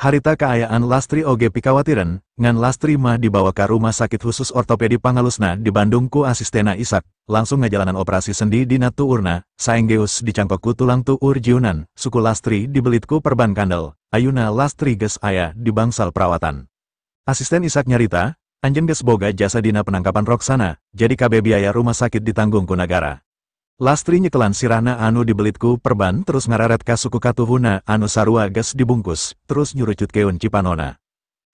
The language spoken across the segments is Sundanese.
Harita kaayaan Lastri oge pikawatireun, ngan Lastri mah dibawa ka rumah sakit khusus ortopedi pangalusna di Bandung ku asistena Isak, langsung ngajalanan operasi sendi dina tuurna, saenggeus dicangkok ku tulang tuur jiunan, suku Lastri dibelit ku perban kandel, ayuna Lastri geus aya di bangsal perawatan. Asisten Isak nyarita, anjeun geus boga jasa dina penangkapan Roksana, jadi kabeh biaya rumah sakit ditanggung ku nagara. Lastri nyekelan sirahna anu dibelitku perban terus ngareret ka suku katuhuna anu sarua geus dibungkus, terus nyurucutkeun cipanona.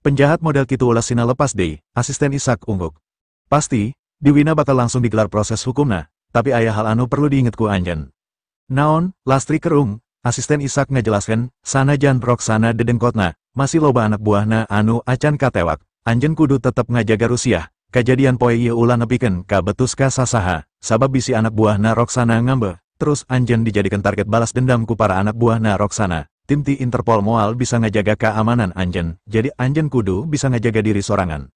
Penjahat model kitu ulah sina lepas deui, asisten Isak ungguk. Pasti, di Wina bakal langsung digelar proses hukumna, tapi aya hal anu perlu diinget ku anjeun. Naon, Lastri kerung, asisten Isak ngajelaskeun, sanajan Roksana dedengkotna, masih loba anak buahna anu acan katewak, anjeun kudu tetep ngajaga Rusiah. Kajadian poe ieu ulah nepikeun ka betus ka sasaha, sabab bisi anak buahna Roksana ngambe, terus anjeun dijadikan target balas dendam ku para anak buahna Roksana. Tim ti Interpol moal bisa ngajaga keamanan anjeun, jadi anjeun kudu bisa ngajaga diri sorangan.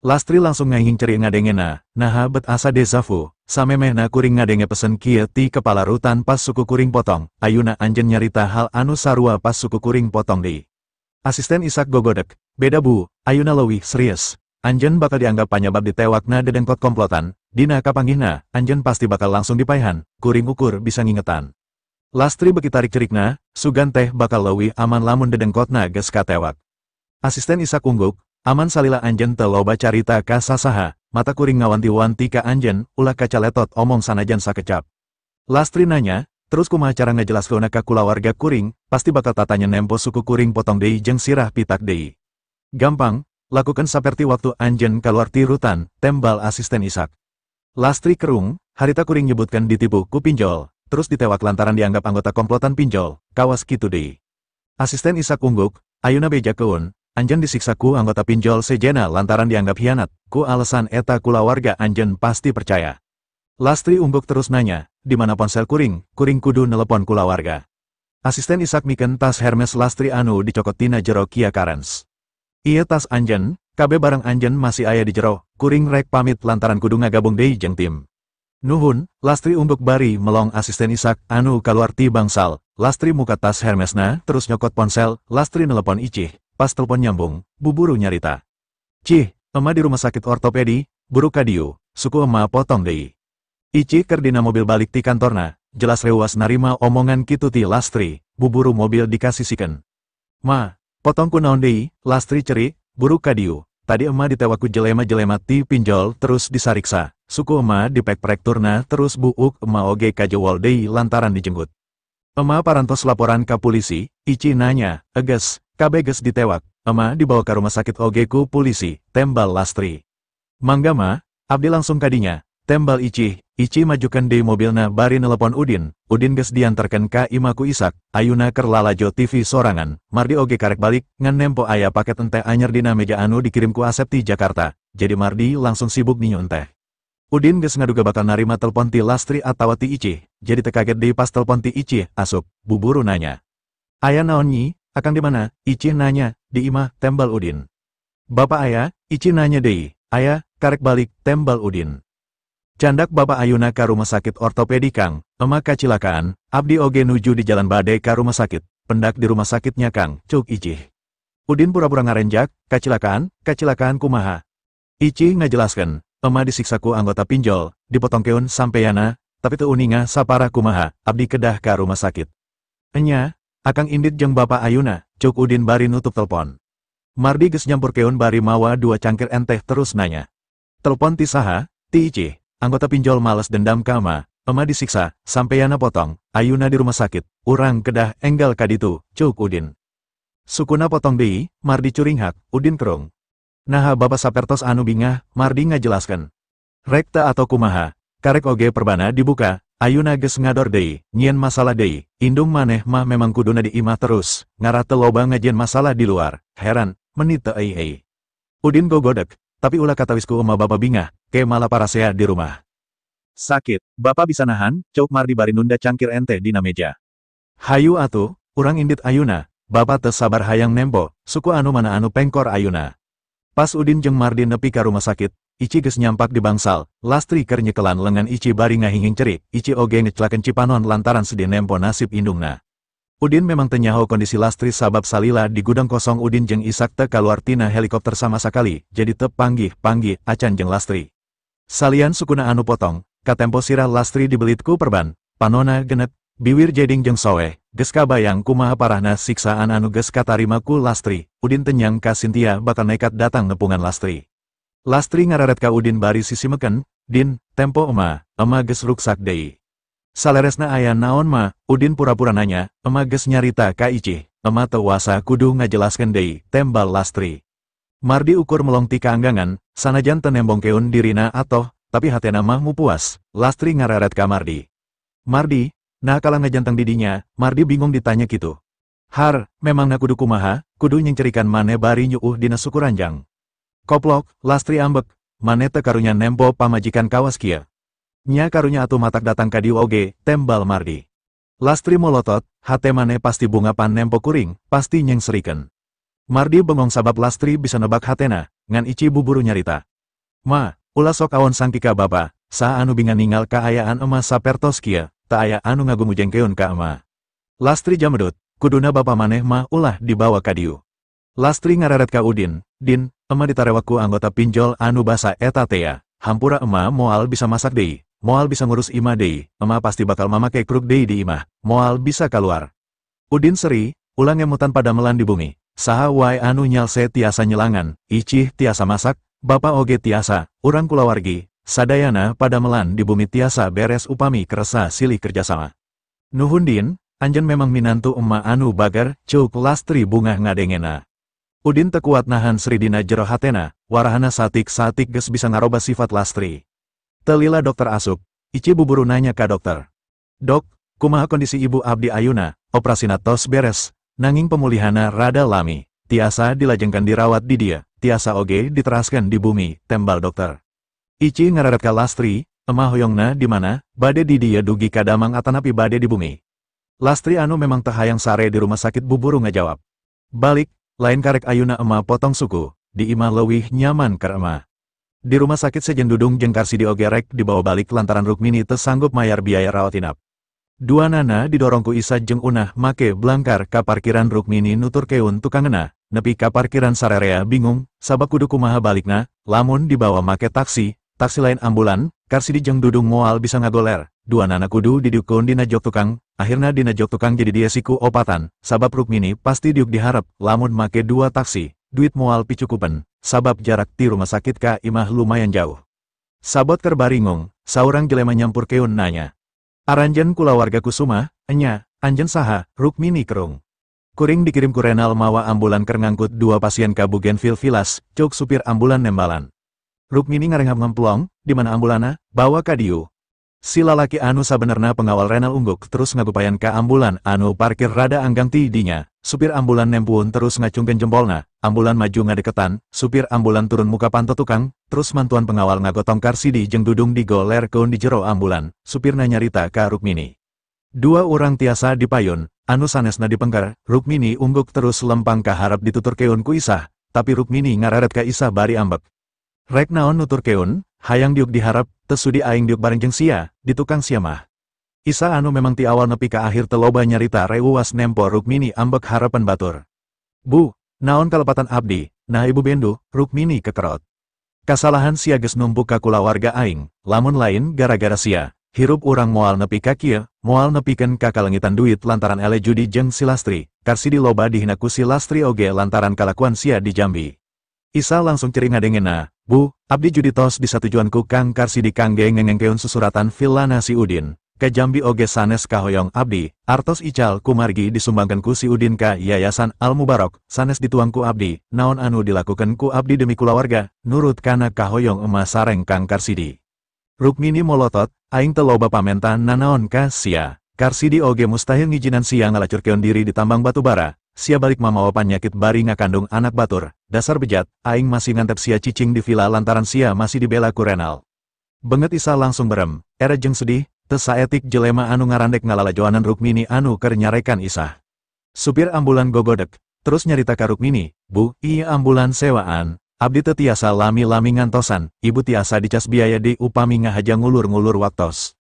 Lastri langsung ngahing ceri ngadengena, naha bet asa dejavu, samemehna kuring ngadenge pesen kieu ti kepala rutan pas suku kuring potong, ayuna anjeun nyarita hal anu sarua pas suku kuring potong deui. Asisten Isak gogodek, beda bu, ayuna leuwih serius. Anjeun bakal dianggap panyabab ditewakna dedengkot komplotan, dina kapanggihna, anjeun pasti bakal langsung dipaihan, kuring ukur bisa ngingetan. Lastri beki tarik cerikna, sugan teh bakal leuwih aman lamun dedengkotna geus katewak. Asisten Isak ungguk, aman salila anjeun teu loba carita ka sasaha, mata kuring ngawanti-wanti ka anjeun, ulah kacaletot omong sanajan sakecap. Lastri nanya, terus kumaha cara ngajelaskeunna ka kulawarga kuring, pasti bakal tatanya nempo suku kuring potong deui jeung sirah pitak deui. Gampang, lakukan saperti waktu anjeun kaluar ti rutan, tembal asisten Isak. Lastri kerung, harita kuring nyebutkan ditipu ku pinjol, terus ditewak lantaran dianggap anggota komplotan pinjol, kawas kitu deui. Asisten Isak ungguk, ayuna bejakeun, anjeun disiksa ku anggota pinjol sejena lantaran dianggap hianat, ku alasan eta kulawarga anjeun pasti percaya. Lastri ungguk terus nanya, di mana ponsel kuring, kuring kudu nelepon kulawarga. Asisten Isak mikeun tas Hermes Lastri anu dicokot tina jero Kia Carens. Ieu tas anjeun, kabeh barang anjeun masih aya di jero, kuring rek pamit lantaran kudu ngagabung deui jeung tim. Nuhun, Lastri ungguk bari melong asisten Isak anu kaluar ti bangsal, Lastri muka tas Hermesna terus nyokot ponsel, Lastri nelepon Icih, pas telepon nyambung, buburu nyarita. Cih, ema di rumah sakit ortopedi, buru kadieu, suku ema potong deui. Icih keur dina mobil balik ti kantorna, jelas reuwas narima omongan kitu ti Lastri, buburu mobil dikasisikeun. Ma, potong ku naon deui, Lastri cerik, buru kadieu, tadi ema ditewak ku jelema-jelema ti pinjol terus disariksa, suku ema dipek-prek turna terus buuk ema oge kajewol deui lantaran dijenggut. Ema parantos laporan ka polisi, Ici nanya, eges, kabeh geus ditewak, ema dibawa ka rumah sakit oge ku polisi, tembal Lastri. Mangga ma, abdi langsung kadinya, tembal Ici, Ici majukan deui mobilna bari nelepon Udin, Udin geus diantarkeun ka imah ku Isak, ayuna keur lalajo TV sorangan, Mardi oge karek balik, ngan nempo aya paket enteh anyar dina meja anu dikirim ku Asep ti Jakarta, jadi Mardi langsung sibuk ninyu enteh. Udin geus ngaduga bakal narima telepon ti Lastri atawa ti Ici, jadi teu kaget deui pas telepon ti Ici asup, buburu nanya. Aya naon nyi, akang di mana? Ici nanya, di imah, tembal Udin. Bapak aya, Ici nanya deui, aya, karek balik, tembal Udin. Candak bapak ayuna ka rumah sakit ortopedi kang, ema kacilakaan, abdi oge nuju di jalan bade ka rumah sakit, pendak di rumah sakitnya kang, cuk Icih. Udin pura-pura ngarenjak, kacilakaan, kacilakaan kumaha. Icih ngajelaskeun, ema disiksa ku anggota pinjol, dipotongkeun sampeyana, tapi teu uninga sapara kumaha, abdi kedah ka rumah sakit. Enya, akang indit jeung bapak ayuna, cuk Udin bari nutup telepon. Mardi geus nyampurkeun bari mawa 2 cangkir enteh terus nanya. Telepon ti saha, ti Icih. Anggota pinjol males dendam ka ema, ema disiksa, sampeyana potong, ayuna di rumah sakit, urang kedah enggal kaditu, cuk Udin. Sukuna potong deui, Mardi curinghak, Udin kerung. Naha bapak sapertos anu bingah, Mardi ngajelaskeun. Rekta atau kumaha, karek oge perbana dibuka, ayuna geus ngador deui, nyieun masalah deui, indung maneh mah memang kuduna di imah terus, ngarah teu loba ngajieun masalah di luar, heran, meni teu ei-ei. Udin gogodek, tapi ulah katawis ku ema bapa bingah, ke malah parasea di rumah. Sakit, bapak bisa nahan, cuk Mardi bari nunda cangkir ente dina meja. Hayu atuh, urang indit ayuna, bapak teu sabar hayang nempo, suku anu mana anu pengkor ayuna. Pas Udin jeung Mardi nepi ka rumah sakit, Ici geus nyampak di bangsal, Lastri keur nyekelan lengan Ici bari ngahinghing cerik, Ici oge ngeclakeun cipanon lantaran sedih nempo nasib indungna. Udin memang teu nyaho kondisi Lastri sabab salila di gudang kosong Udin jeung Isak teu kaluar tina helikopter sama sakali, jadi teu panggih-panggih acan jeung Lastri. Salian sukuna anu potong, katempo sirah Lastri dibelit ku perban, panona genet, biwir jeding jeung soeh, geus kabayang kumaha parahna siksaan anu geus katarima ku Lastri. Udin teu nyangka Cynthia bakal nekat datang nepungan Lastri. Lastri ngararet ka Udin bari sisimeken, "Din, tempo ema, ema geus ruksak deui." "Saleresna aya naon ma?" Udin pura-pura nanya. "Ema geus nyarita ka Icih, ema teu wasa kudu ngajelaskeun deui," tembal Lastri. Mardi ukur melong ti kaanggangan, sanajan teu nembongkeun dirina atoh, tapi hatena mah mupuas. Lastri ngararet ka Mardi. "Mardi, nah kalah ngajanteng di dinya?" Mardi bingung ditanya kitu. "Har, memangna kudu kumaha, kudu nyengcerikan mane bari nyuuh dina suku ranjang." "Koplok," Lastri ambek, "mane teu karunya nempo pamajikan kawas kieu." "Nya karunya atuh matak datang ka dieu oge," tembal Mardi. Lastri molotot, "Hate mane pasti bunga pan nempo kuring, pasti nyengserikeun." Mardi bengong sabab Lastri bisa nebak hatena, ngan Ici buburu nyarita. "Ma, ulah sok awon sangki ka bapa, saha anu binga ningal kaayaan ema sapertos kieu, teu aya anu ngagumujengkeun ka ema." Lastri jamedut, "Kuduna bapa maneh mah ulah dibawa ka dieu." Lastri ngararet ka Udin, "Din, ema ditarewak ku anggota pinjol anu basa eta tea, hampura ema moal bisa masak deui, moal bisa ngurus imah deui, ema pasti bakal mamake kruk deui di imah, moal bisa keluar." Udin seri, ulah ngemutan padamelan di bumi, saha wae anu nyalse tiasa nyelangan, Icih tiasa masak, bapa oge tiasa, urang kulawargi, sadayana padamelan di bumi tiasa beres upami keresa silih kerjasama. "Nuhun Din, anjeun memang minantu ema anu bager," ceuk Lastri bungah ngadengena. Udin teu kuat nahan seri dina jero hatena, warahana satik-satik geus bisa ngaroba sifat Lastri. Telila dokter asup, Ici buburu nanya ka dokter. "Dok, kumaha kondisi ibu abdi ayuna?" "Operasina tos beres, nanging pemulihanna rada lami, tiasa dilajengkeun dirawat di dia, tiasa oge diteraskeun di bumi," tembal dokter. Ici ngararet ka Lastri, "Ema hoyongna di mana, bade di dia dugi ka damang atanapi bade di bumi?" Lastri anu memang teu hayang sare di rumah sakit buburu ngajawab. "Balik, lain karek ayuna ema potong suku, di imah leuwih nyaman keur ema." Di rumah sakit sejen Dudung jeung Karsidi oge rek dibawa balik lantaran Rukmini teu sanggup mayar biaya rawat inap. Dua nana didorong ku Isa jeung Unah make blangkar ka parkiran. Rukmini nuturkeun tukangna, nepi ka parkiran sararea bingung, sabab kudu kumaha balikna, lamun dibawa make taksi, taksi lain ambulan, Karsidi jeung Dudung moal bisa ngagoler, dua nana kudu didiukkeun dina jok tukang, akhirna dina jok tukang jadi diesi ku opatan, sabab Rukmini pasti diuk diharap, lamun make dua taksi, duit moal picukupen, sabab jarak ti rumah sakit ka imah lumayan jauh. Sabot keur baringung, saurang jelema nyampurkeun nanya. "Aranjeun kulawarga Kusuma, enya, anjeun saha?" Rukmini kerung. "Kuring dikirim ku Renal mawa ambulan keur ngangkut dua pasien ka Bougainville Villas," ceuk supir ambulan nembalan. Rukmini ngarenghap ngemplong, "Di mana ambulana? Bawa ka dieu." Si lalaki anu sabenerna pengawal Renal ungguk terus ngagupayan ka ambulan anu parkir rada anggang ti dinya. Supir ambulan nempuun terus ngacungkeun jempolna, ambulan maju ngadeketan, supir ambulan turun muka panto tukang, terus mantuan pengawal ngagotong Karsidi jeung Dudung digolerkeun di jero ambulan, supirna nyarita ka Rukmini. Dua urang tiasa dipayun, anu sanesna dipengker. Rukmini ungguk terus lempang ka harap dituturkeun ku Isah, tapi Rukmini ngararet ka Isah bari ambek. "Rek naon nuturkeun, hayang diuk diharap, teu sudi aing diuk bareng jeung sia, di tukang sia mah." Isa anu memang ti awal nepi ka akhir teu loba nyarita reuwas nempo Rukmini ambek harapan batur. "Bu, naon kalepatan abdi, nah ibu bendu?" Rukmini kekerot. "Kasalahan sia geus numpuk ka kulawarga aing, lamun lain gara-gara sia, hirup urang moal nepi ka kieu, moal nepikeun ka kalengitan duit lantaran ele judi jeung si Lastri, Karsidi loba dihina ku si Lastri oge lantaran kalakuan sia di Jambi." Isa langsung ceri ngadengena, "Bu, abdi judi tos disatujuan ku Kang Karsidi kangge ngengengkeun susuratan villana si Udin. Ka Jambi oge sanes kahoyong abdi, artos ical kumargi disumbangkeun ku si Udin ka Yayasan Al Mubarok, sanes dituang ku abdi, naon anu dilakukan ku abdi demi kulawarga, nurut kana kahoyong emas sareng Kang Karsidi." Rukmini molotot, "Aing teu loba pamentan nanaon ka sia. Karsidi oge mustahil ngijinan sia ngalacurkeun diri di tambang batu bara, sia balik mamawa panyakit bari ngakandung anak batur, dasar bejat, aing masih ngantep sia cicing di villa lantaran sia masih dibela ku Renal." Banget Isa langsung berem, era jeung sedih, teu saetik jelema anu ngarandek ngalalajoanan Rukmini anu keur nyarekan Isah. Supir ambulan gogodek, terus nyarita ka Rukmini, "Bu, ieu ambulan sewaan, abdi teu tiasa lami-lami ngantosan, ibu tiasa dicas biaya di upami ngahaja ngulur-ngulur waktos."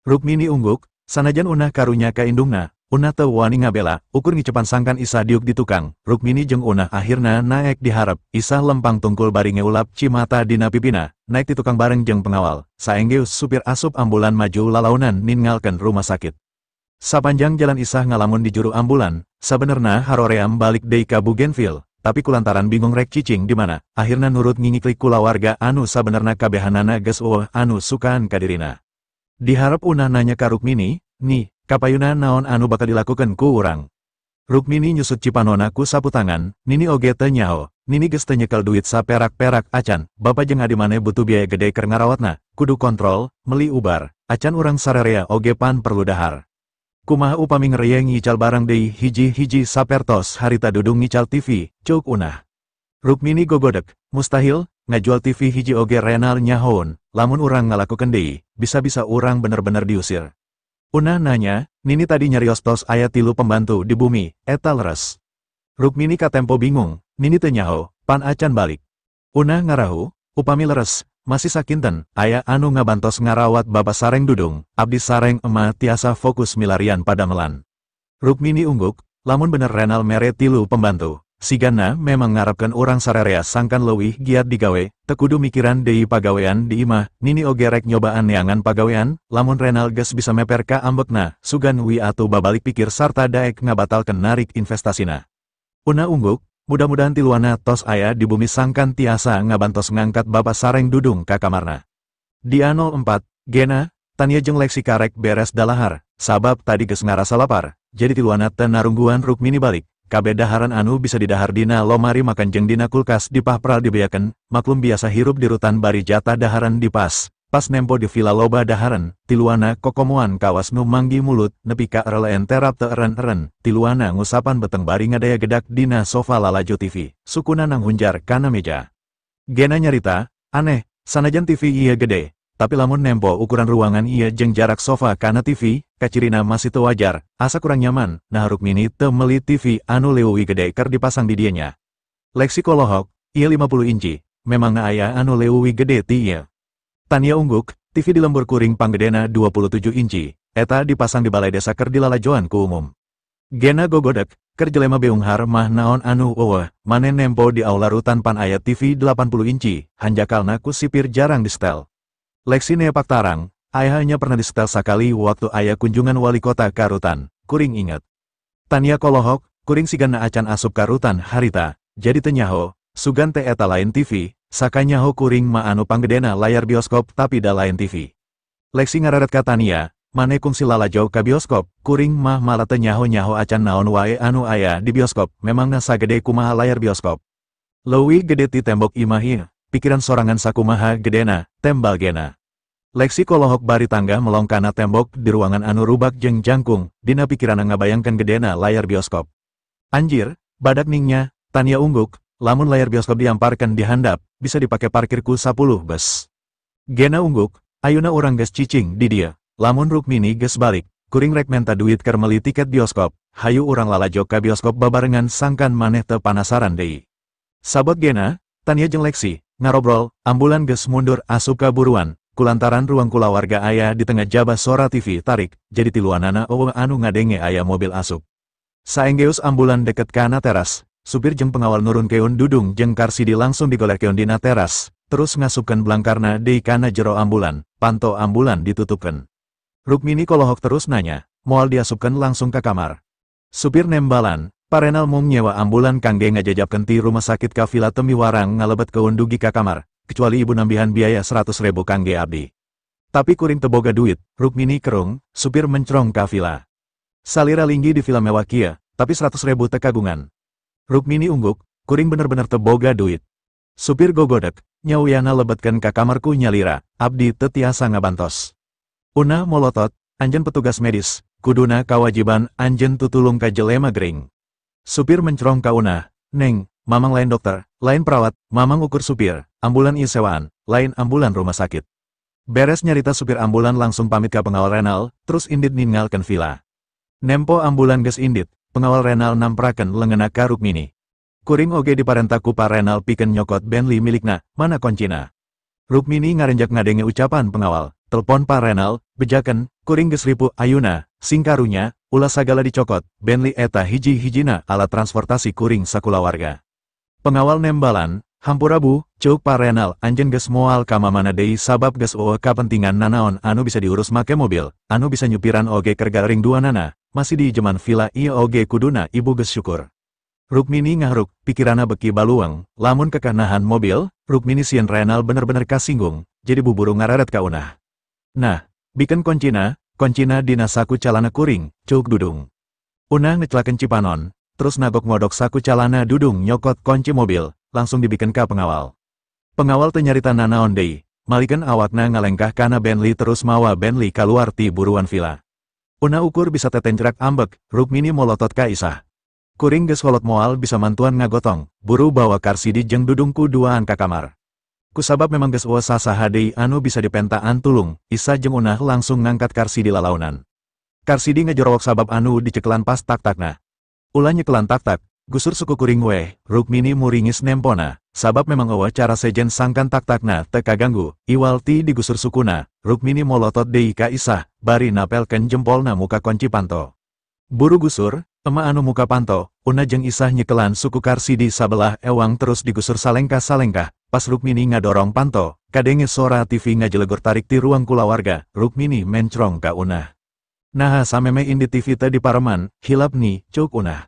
Rukmini ungguk, sanajan unah karunya ka indungna, Una teu wani ngabela, ukur ngicepan sangkan Isah diuk di tukang. Rukmini jeung Una akhirna naek diharap, Isah lempang tungkul bari ngeulap cimata dina pipina, naek di tukang bareng jeung pengawal. Saenggeus supir asup ambulan maju lalaunan ninggalkeun rumah sakit. Sapanjang jalan Isah ngalamun di juru ambulan, sabenerna haroream balik deui ka Bougainville, tapi kulantaran bingung rek cicing di mana, akhirna nurut ngingiklik kulawarga anu sabenerna kabehanana geus eueuh anu sukaan ka dirina. Diharap Una nanya ka Rukmini, "Nih, kapayuna naon anu bakal dilakukan ku urang?" Rukmini nyusut cipanona ku sapu tangan, "Nini oge teu nyaho, Nini geus teu nyekel duit saperak-perak acan, bapa jeung adi maneh butuh biaya gede keur ngarawatna, kudu kontrol, meuli ubar, acan urang sararea oge pan perlu dahar. Kumaha upami ngereyeng ngical barang deui hiji-hiji sapertos harita Dudung ngical TV," ceuk Unah. Rukmini gogodek, "Mustahil, ngajual TV hiji oge Renal nyahoun, lamun urang ngalakukeun deui, bisa-bisa urang bener-bener diusir." Unah nanya, "Nini tadi nyarios tos aya 3 pembantu di bumi, eta leres?" Rukmini katempo bingung, "Nini teu nyaho, pan acan balik." Unah ngarahu, "Upami leres, masih sakinten, aya anu ngabantos ngarawat bapa sareng Dudung, abdi sareng ema tiasa fokus milarian padamelan." Rukmini ungguk, "Lamun bener Renal mere 3 pembantu, sigana memang ngarapkeun urang sararea sangkan leuwih giat digawe, teu kudu mikiran deui pagawean di imah, Nini oge rek nyobaan neangan pagawean, lamun Renal geus bisa meper ka ambekna, sugan wi atuh babalik pikir sarta daek ngabatalkeun narik investasina." Una ungguk, "Mudah-mudahan tiluana tos aya di bumi sangkan tiasa ngabantos ngangkat bapa sareng Dudung ka kamarna." Di A04, Gena, Tania jeung Lexi karek beres dalahar, sabab tadi geus ngarasa lapar, jadi tiluana teu narungguan Rukmini balik. Kabeh daharan anu bisa didahar dina lomari makan jeung dina kulkas dipahpral dibeakeun, maklum biasa hirup di rutan bari jatah daharan dipas. Pas nempo di villa loba daharan, tiluana kokomoan kawas nu manggi mulut, nepi ka releen terap teu eren-eren, tiluana ngusapan beteng bari ngadaya gedak dina sofa lalajo TV, sukuna nanghunjar kana meja. Gena nyarita, "Aneh, sanajan TV ieu gede, tapi lamun nempo ukuran ruangan ieu jeung jarak sofa kana TV, kacirina masih teu wajar, asa kurang nyaman, nah Rukmini teu meuli TV anu leuwih gede keur dipasang di dieu nya." Lexi kolohok, "Ieu 50 inci, memangna aya anu leuwih gede ti ieu?" Tania ungguk, "TV di lembur kuring panggedena 27 inci, eta dipasang di balai desa keur dilalajoan ku umum." Gena gogodek, "Keur jelema beunghar mah naon anu eueuh, mane nempo di aula rutan pan aya TV 80 inci, hanjakalna ku sipir jarang disetel." Lexi nepak tarang, "Aya hanya pernah disetel sakali waktu aya kunjungan wali kota ka rutan, kuring inget." Tania kolohok, "Kuring sigana acan asup ka rutan harita, jadi teu nyaho, sugan teh eta lain TV, sakanyaho kuring ma anu panggedena layar bioskop tapi da lain TV." Lexi ngararet ka Tania, "Mane kungsi lalajo ka bioskop, kuring mah malah teu nyaho-nyaho acan naon wae anu aya di bioskop, memangna sagede kumaha layar bioskop?" "Leuwih gede ti tembok imah ieu, pikiran sorangan sakumaha gedena," tembal Gena. Lexi kolohok bari tangga melong kana tembok di ruangan anu rubak jeung jangkung, dina pikiranna ngabayangkeun gedena layar bioskop. "Anjir, badak ningnya." Tania ungguk, "Lamun layar bioskop diamparkeun di handap, bisa dipake parkir ku 10 bus." Gena ungguk, "Ayuna urang geus cicing di dieu, lamun Rukmini geus balik, kuring rek menta duit keur meuli tiket bioskop, hayu urang lalajo ka bioskop babarengan sangkan maneh teu panasaran deui." Sabot Gena, Tania jeung Lexi ngarobrol, ambulan geus mundur asup ka buruan, kulantaran ruang kulawarga aya di tengah jaba sora TV tarik, jadi tiluanana eueuh anu ngadenge aya mobil asup. Saenggeus ambulan deket kana teras, supir jeung pengawal nurunkeun Dudung jeung Karsidi langsung digolerkeun dina teras, terus ngasupkeun blangkarna deui kana jero ambulan, panto ambulan ditutupkeun. Rukmini kolohok terus nanya, "Moal diasupkeun langsung ka kamar?" Supir nembalan, "Pak Renal mung nyewa ambulan kangge ngajajabkeun ti rumah sakit ka villa temi warang ngalebetkeun dugi ka kamar, kecuali ibu nambihan biaya 100.000 kangge abdi. Tapi kuring teu boga duit." Rukmini kerung, supir mencrong ka villa. "Salira linggi di villa mewah kieu, tapi 100.000 teu kagungan." Rukmini ungguk, "Kuring bener-bener teu boga duit." Supir gogodek, "Nyauyana lebetkeun ka kamarku nyalira, abdi teu tiasa ngabantos." Una molotot, "Anjeun petugas medis, kuduna kawajiban anjeun tutulung ka jelema gering." Supir mencrong ka Una, "Neng, mamang lain dokter, lain perawat, mamang ukur supir, ambulan ieu sewaan, lain ambulan rumah sakit." Beres nyarita supir ambulan langsung pamit ka pengawal Renal, terus indit ninggalkeun villa. Nempo ambulan geus indit, pengawal Renal namprakeun leungeunna ka Rukmini. "Kuring oge diparentah ku Pak Renal pikeun nyokot Bentley milikna, mana koncina?" Rukmini ngarenjak ngadenge ucapan pengawal, "Telepon Pak Renal, bejakeun, kuring geus ripuh ayuna, sing karunya, Ulah sagala dicokot, Bentley eta hiji-hijina alat transportasi kuring sakulawarga. Pengawal nembalan, hampura bu, ceuk Pa Renal, anjeun geus moal ka mamana deui sabab geus eueuh kapentingan nanaon anu bisa diurus make mobil, anu bisa nyupiran oge keur garing duanana, masih di jeman villa ieu oge kuduna ibu geus syukur. Rukmini ngahruk, pikirana beki baluang, lamun kekeh nahan mobil, Rukmini sieun Renal bener-bener kasinggung, jadi buburu ngareret ka Unah. Nah, bikeun koncina, koncina dina saku calana kuring, ceuk Dudung. Unah ngeclakeun cipanon, terus nagok ngodok saku calana Dudung nyokot kunci mobil, langsung dibikeun ka pengawal. Pengawal teu nyarita nanaon deui, malikeun awakna ngalengkah kana Bentley terus mawa Bentley kaluar ti buruan villa. Unah ukur bisa tetencrak ambek, Rukmini molotot ka Isah. Kuring geus kolot moal bisa mantuan ngagotong, buru bawa Karsidi jeung Dudung ku duaan ka kamar. Kusabab memang geus eueuh sasaha deui anu bisa dipentaan tulung, Isa jeung Unah langsung ngangkat Karsidi lalaunan. Karsidi ngajorowok sabab anu dicekelan pas tak-takna. Ulah nyekelan tak-tak, gusur suku kuring weh, Rukmini muringis nempona, sabab memang eueuh cara sejen sangkan tak-takna teu kaganggu, iwal ti digusur sukuna, Rukmini molotot deui ka Isah, bari napelkeun jempolna muka kunci panto. Buru gusur, ema anu muka panto, Una jeung Isah nyekelan suku Karsidi sabelah ewang terus digusur salengkah-salengkah, pas Rukmini ngadorong panto, kadenge sora TV ngajelegur tarik ti ruang kulawarga, Rukmini mencrong ka Unah. Naha sameme indi TV teh di pareman, hilap nih, ceuk Unah.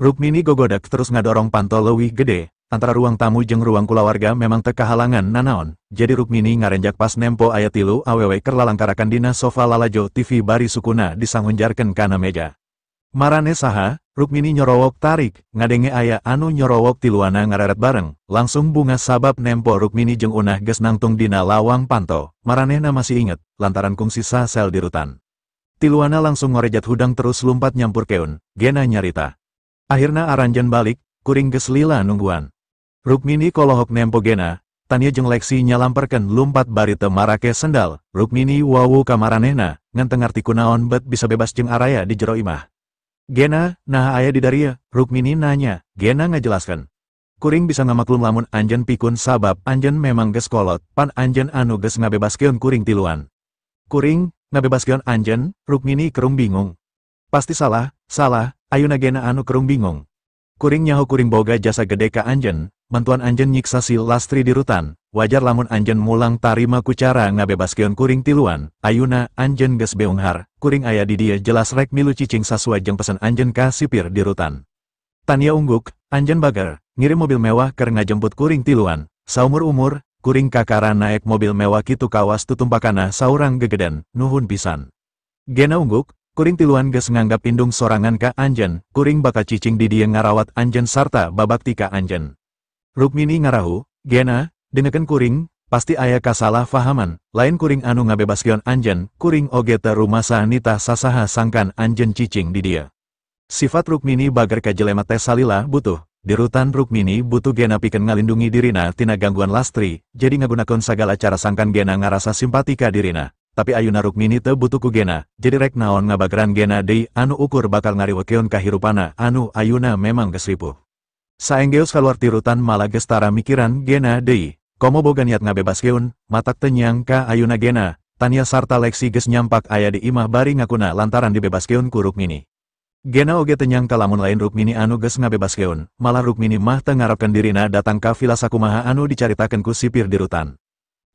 Rukmini gogodak terus ngadorong panto leuwih gede, antara ruang tamu jeung ruang kulawarga memang teu kahalangan nanaon, jadi Rukmini ngarenjak pas nempo aya tilu awewe keur lalangkarakan dina sofa lalajo TV bari sukuna disangunjarkeun kana meja. Marane saha, Rukmini nyorowok tarik, ngadenge aya anu nyorowok tiluana ngareret bareng, langsung bunga sabab nempo Rukmini jeung Unah geus nangtung dina lawang panto, maranehna masih inget, lantaran kungsi sasel di rutan. Tiluana langsung ngorejat hudang terus lumpat nyampurkeun, Gena nyarita. Akhirna aranjeun balik, kuring geus lila nungguan. Rukmini kolohok nempo Gena, Tania jeung Lexi nyalamperkeun lumpat bari teu marake sendal, Rukmini wawu ka maranehna, ngan teu ngarti kunaon bet bisa bebas jeung araya di jero imah. Gena, nah aya di daria, Rukmini nanya, Gena ngajelaskan. Kuring bisa ngamaklum lamun anjeun pikun sabab anjeun memang geus kolot, pan anjeun anu geus ngabebaskeun kuring tiluan. Kuring, ngabebaskeun anjeun, Rukmini kerung bingung. Pasti salah, salah, ayuna Gena anu kerung bingung. Kuring nyaho kuring boga jasa gede ka anjeun, mantuan anjeun nyiksa si Lastri di rutan, wajar lamun anjeun mulang tarima ku cara ngabebaskeun kuring tiluan, ayuna anjeun geus beunghar, kuring aya di dieu jelas rek milu cicing sasuai jeung pesen anjeun ka sipir di rutan. Tania ungguk, anjeun bager, ngirim mobil mewah keur ngajemput kuring tiluan, saumur-umur, kuring kakara naek mobil mewah kitu kawas tutumpakana saurang gegeden, nuhun pisan. Gena ungguk, kuring tiluan geus nganggap indung sorangan ka anjeun, kuring bakal cicing di dieu ngarawat anjeun sarta babakti ka anjeun. Rukmini ngarahu, Gena, dengekeun kuring, pasti aya kasalah fahaman, lain kuring anu ngabebaskeun anjeun, kuring oge teu rumasa nitah sasaha sangkan anjeun cicing di dieu. Sifat Rukmini bager ka jelema teh salila butuh, di rutan Rukmini butuh Gena pikeun ngalindungi dirina tina gangguan Lastri, jadi ngagunakeun sagala cara sangkan Gena ngarasa simpati ka dirina. Tapi ayuna Rukmini teu butuh ku Gena, jadi rek naon ngabageran Gena deui anu ukur bakal ngariwekeun kahirupana anu ayuna memang geus ripuh. Saenggeus kaluar ti rutan malah geus tara mikiran Gena deui, komo boga niat ngabebaskeun, matak teu nyangka ayuna Gena, Tania sarta Lexi geus nyampak aya di imah bari ngakuna lantaran dibebaskeun ku Rukmini. Gena oge teu nyangka lamun lain Rukmini anu geus ngabebaskeun, malah Rukmini mah teu ngarepkeun dirina datang ka villa sakumaha anu dicaritakeun ku sipir di rutan.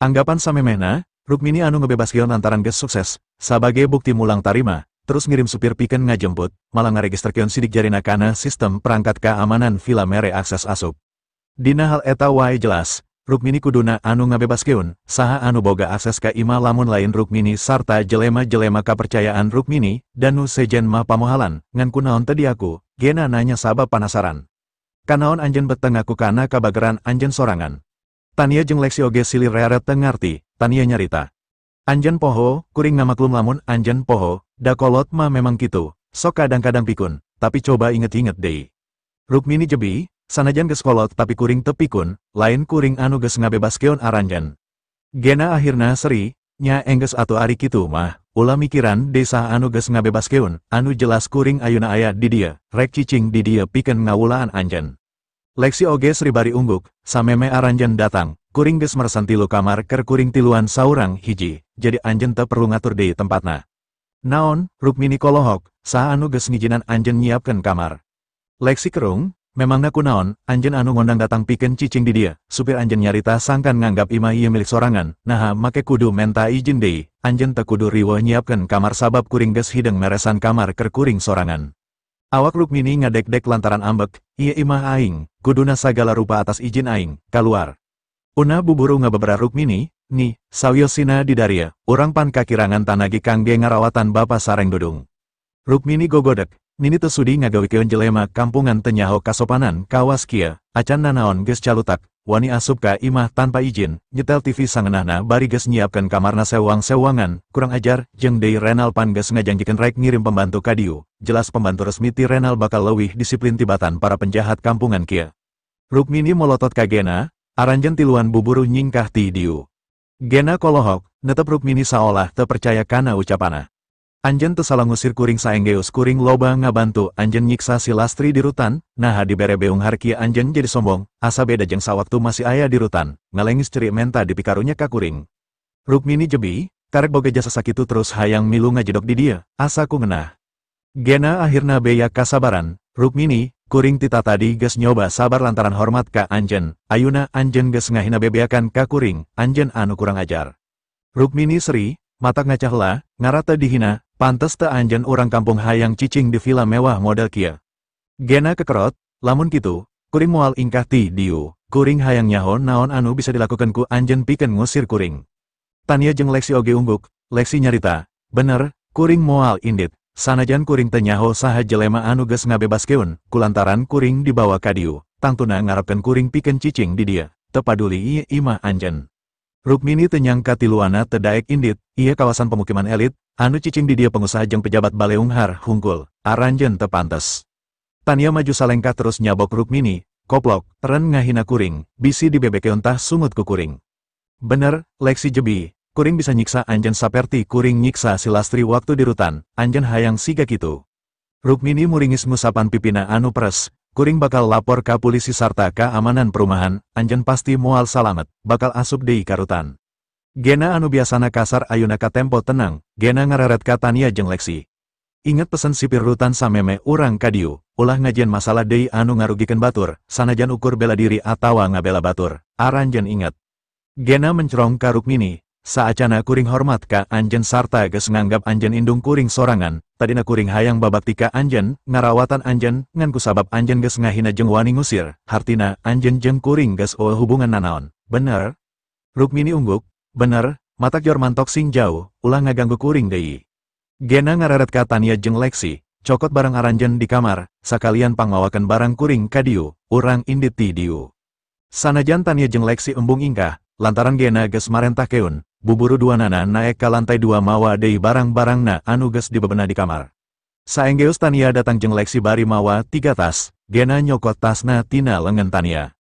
Anggapan samemehna, Rukmini anu ngebebaskeun lantaran geus sukses, sabage bukti mulang tarima, terus ngirim supir pikeun ngajemput, malah ngaregisterkeun sidik jarina kana sistem perangkat keamanan villa mere akses asup. Dina hal eta wae jelas, Rukmini kuduna anu ngabebaskeun, saha anu boga akses ka imah lamun lain Rukmini sarta jelema-jelema kapercayaan Rukmini, dan nu sejen mah pamohalan, ngan kunaon teu diaku, Gena nanya sabab panasaran. Kanaon anjeun bet teu ngaku kana kabageran anjeun sorangan. Tania jeung Lexi oge silih reret teu ngarti, Tania nyarita. Anjeun poho, kuring ngamaklum lamun anjeun poho, da kolot mah memang kitu, sok kadang-kadang pikun, tapi coba inget-inget deui. Rukmini jebi, sanajan geus kolot tapi kuring teu pikun, lain kuring anu geus ngabebaskeun aranjeun. Gena akhirna seri, nya enggeus atuh ari kitu mah, ulah mikiran desa anu geus ngabebaskeun, anu jelas kuring ayuna aya di dieu, rek cicing di dieu pikeun ngawulaan anjeun. Lexi oge sri bari ungguk, sameme aranjeun datang, kuring geus meresan tilu kamar keur kuring tiluan saurang hiji, jadi anjeun teu perlu ngatur deui tempatna. Naon, Rukmini kolohok, saha anu geus ngijinan anjeun nyiapkeun kamar. Lexi kerung, memangna kunaon, anjeun anu ngondang datang pikeun cicing di dieu, supir anjeun nyarita sangkan nganggap imah ieu milik sorangan, naha make kudu menta izin deui, anjeun teu kudu riweuh nyiapkeun kamar sabab kuring geus hideng meresan kamar keur kuring sorangan. Awak Rukmini ngadek-dek lantaran ambek, ieu imah aing, kuduna sagala rupa atas izin aing, kaluar. Una buburu ngabebera Rukmini, nih, sawiosina di daria, urang pan kakirangan tanagi kangge ngarawatan bapa sareng dudung. Rukmini gogodek, nini teu sudi ngagawikeun jelema kampungan teu nyaho kasopanan kawas kieu, acan nanaon geus calutak, wani asup ka imah tanpa izin, nyetel TV sangeunahna bari geus nyiapkeun kamarna sewang-sewangan, kurang ajar, jeung deui Renal pan geus ngajanjikeun rek ngirim pembantu ka dieu, jelas pembantu resmi ti Renal bakal leuwih disiplin tibatan para penjahat kampungan kieu. Rukmini molotot ka Gena, aranjeun tiluan buburu nyingkah ti dieu. Gena kolohok, netep Rukmini saolah teu percaya kana ucapana. Anjeun teu salah ngusir kuring saenggeus kuring loba ngabantu anjeun nyiksa si Lastri di rutan, naha dibere beunghar kieu anjeun jadi sombong, asa beda jeung sawaktu masih aya di rutan, ngalengis cerik menta dipikarunya ka kuring. Rukmini jebi, karek boga jasa sakitu terus hayang milu ngajedok di dieu, asa ku ngeunah. Gena akhirna beya kasabaran, Rukmini, kuring tita tadi geus nyoba sabar lantaran hormat ka anjeun, ayuna anjeun geus ngahina bebeakan ka kuring, anjeun anu kurang ajar. Rukmini seri, matak ngacah lah, ngarata dihina, pantes teu anjeun urang kampung hayang cicing di villa mewah model kieu. Gena kekerot, lamun kitu, kuring moal ingkah ti dieu, kuring hayang nyaho naon anu bisa dilakukan ku anjeun pikeun ngusir kuring. Tania jeung Lexi oge ungguk, Lexi nyarita, bener, kuring moal indit. Sanajan kuring teu nyaho saha jelema anu geus ngabebaskeun, kulantaran kuring dibawa ka dieu, tangtuna ngarepkeun kuring pikeun cicing di dieu, teu paduli ieu imah anjeun. Rukmini teu nyangka tiluana teu daek indit, ieu kawasan pemukiman elit, anu cicing di dieu pengusaha jeung pejabat baleunghar hungkul, aranjeun teu pantes. Tania maju salengkah terus nyabok Rukmini, koplok, teren ngahina kuring, bisi dibebekeun tah sungut ku kuring. Bener, Lexi jebi. Kuring bisa nyiksa anjeun saperti kuring nyiksa si Lastri waktu di rutan, anjeun hayang siga kitu. Rukmini muringis ngusapan pipina anu peres, kuring bakal lapor ka polisi sarta keamanan perumahan, anjeun pasti moal salamet, bakal asup deui ka rutan. Gena anu biasana kasar ayuna katempo tenang, Gena ngareret ka Tania jeung Lexi. Inget pesen sipir rutan sameme urang ka dieu, ulah ngajian masalah deui anu ngarugikeun batur, sanajan ukur bela diri atawa ngabela batur, aranjeun inget. Gena mencrong ka Rukmini. Saacana kuring hormat ka anjeun sarta geus nganggap anjeun indung kuring sorangan, tadina kuring hayang babakti ka anjeun, ngarawatan anjeun, ngan kusabab anjeun geus ngahina jeung wani ngusir, hartina anjeun jeung kuring geus eueuh hubungan nanaon, bener? Rukmini ungguk, bener, matak jor mantok sing jauh, ulah ngaganggu kuring deui. Gena ngareret ka Tania jeung Lexi, cokot barang aranjeun di kamar, sakalian pangmawakeun barang kuring ka dieu, urang indit ti dieu. Sanajan Tania jeung Lexi embung ingkah, lantaran Gena geus marentah keun, buburu duanana naek ka lantai 2 mawa deui barang-barangna anu geus dibebena di kamar. Saenggeus Tania datang jeung Lexi bari mawa 3 tas, Gena nyokot tasna tina lengan Tania.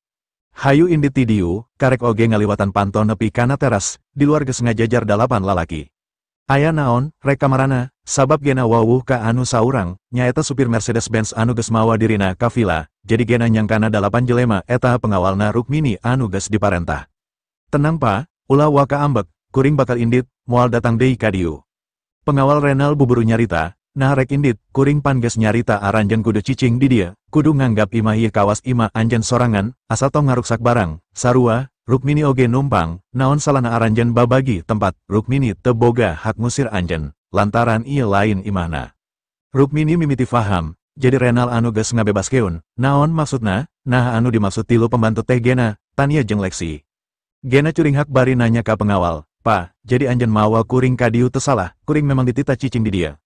Hayu indit ti dieu, karek oge ngaliwatan panto nepi kana teras, di luar geus ngajajar 8 lalaki. Aya naon, rek kamarana, sabab Gena wawuh ka anu saurang, nyaeta supir Mercedes-Benz anu geus mawa dirina ka villa, jadi Gena nyangkana 8 jelema eta pengawalna Rukmini anu geus diparentah. Tenang pa, ulah waka ambek, kuring bakal indit, moal datang deui ka dieu. Pengawal Renal buburu nyarita, nah rek indit, kuring pan geus nyarita aranjeun kudu cicing di dieu, kudu nganggap imah ieu kawas imah anjeun sorangan, asa tong ngaruksak barang, sarua, Rukmini oge numpang, naon salahna aranjeun babagi tempat, Rukmini teu boga hak ngusir anjeun, lantaran ieu lain imahna. Rukmini mimiti faham, jadi Renal anu geus ngabebaskeun, naon maksudna, nah anu dimaksud tilu pembantu teh Gena, Tania jeung Lexi. Gena curinghak bari nanya ka pengawal, pa, jadi anjeun mawa kuring ka dieu teu salah, kuring memang ditita cicing di dieu.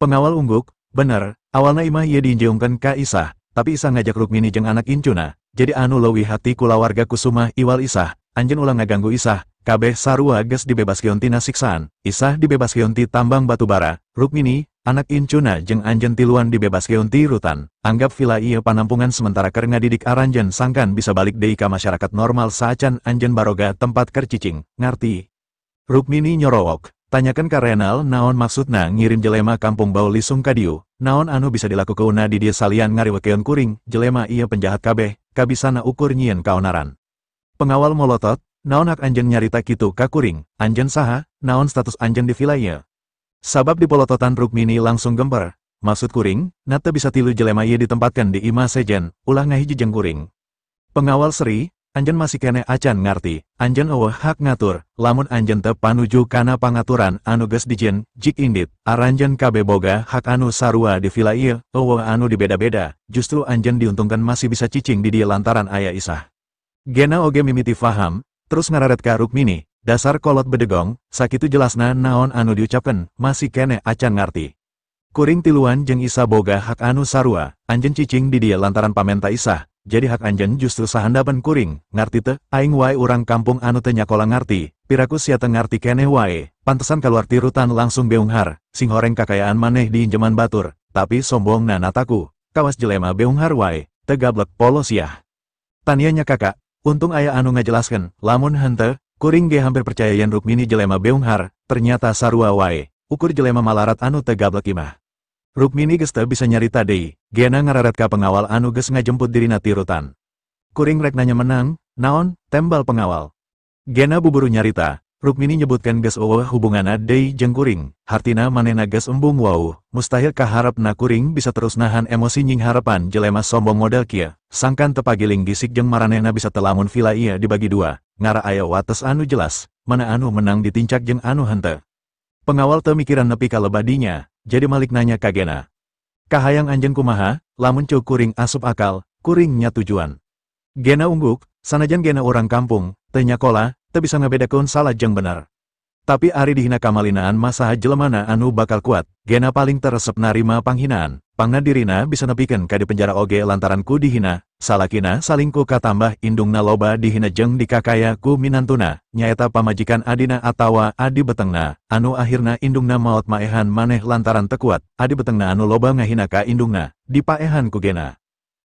Pengawal ungguk, bener, awalna imah ieu diinjeungkeun ka Isah, tapi Isah ngajak Rukmini jeung anak incuna, jadi anu leuwih hati kulawarga Kusuma iwal Isah, anjeun ulah ngaganggu Isah, kabeh sarua geus dibebaskeun tina siksaan, Isah dibebaskeun ti tambang batu bara, Rukmini, anak incuna jeung anjeun tiluan dibebaskeun ti rutan, anggap villa ieu panampungan sementara keur ngadidik aranjeun sangkan bisa balik deui ka masyarakat normal saacan anjeun baroga tempat keur cicing, ngarti? Rukmini nyorowok, tanyakan ka Renal naon maksudna ngirim jelema kampung bau lisung ka dieu, naon anu bisa dilakukeunna di dieu salian ngariwekeun kuring, jelema ieu penjahat kabeh, kabisana ukur nyieun kaonaran. Pengawal molotot, naon hak anjeun nyarita kitu ka kuring, anjeun saha, naon status anjeun di villa ieu? Sabab dipolototan Rukmini langsung gemper, maksud kuring, na teu bisa tilu jelema ieu ditempatkan di imah sejen, ulah ngahiji jeung kuring. Pengawal Sri, anjeun masih keneh acan ngarti, anjeun euweuh hak ngatur, lamun anjeun teu panuju kana pangaturan anu geus dijieun, jik indit, aranjeun kabeh boga hak anu sarua di villa ieu, euweuh anu dibeda-beda, justru anjeun diuntungkan masih bisa cicing di dieu lantaran aya Isah. Gena oge mimiti faham, terus ngararet ka Rukmini, dasar kolot bedegong, sakitu jelasna naon anu diucapkeun, masih keneh acan ngarti. Kuring tiluan jeung Isa boga hak anu sarua, anjeun cicing di dieu lantaran pamenta Isah, jadi hak anjeun justru sahandapeun kuring, ngarti teu, aing wae urang kampung anu teu nyakola ngarti, piraku sia teu ngarti keneh wae, pantesan kaluar ti rutan langsung beunghar, sing horeng kakayaan maneh diinjeman batur, tapi sombongna nataku, kawas jelema beunghar wae, teu gablek polo siah. Tania nya kakak, untung aya anu ngajelaskeun, lamun henteu, kuring ge hampir percaya yen Rukmini jelema beunghar, ternyata sarua wae, ukur jelema malarat anu teu gablek imah. Rukmini geus teu bisa nyarita deui, Gena ngararet ka pengawal anu geus ngajemput dirina ti rutan. Kuring rek nanya menang, naon, tembal pengawal. Gena buburu nyarita, Rukmini nyebutkeun geus euweuh hubunganna deui jeung kuring, hartina manehna geus embung wauh, mustahil kaharepna kuring bisa terus nahan emosi nying harepan jelema sombong model kieu, sangkan teu pagiling gisik jeung maranehna bisa teu lamun villa ieu dibagi dua, ngara aya wates anu jelas, mana anu menang ditincak jeung anu henteu. Pengawal teu mikiran nepi ka lebadinya, jadi malik nanya ka Gena. Kahayang anjeun kumaha, lamun ceuk kuring asup akal, kuring nya tujuan. Gena ungguk, sanajan Gena urang kampung, teu nyakola, teu bisa ngabedakeun salah jeung bener. Tapi ari dihina kamalinaan masaha jelemana anu bakal kuat, Gena paling teresep narima panghinaan, pangna dirina bisa nepikeun ka di penjara oge lantaran ku dihina, salakina salingkuh katambah indungna loba dihina jeung dikakaya ku minantuna, nyaeta pamajikan adina atawa adi betengna, anu akhirna indungna maot maehan maneh lantaran teu kuat, adi betengna anu loba ngahina ka indungna, dipaehan ku Gena.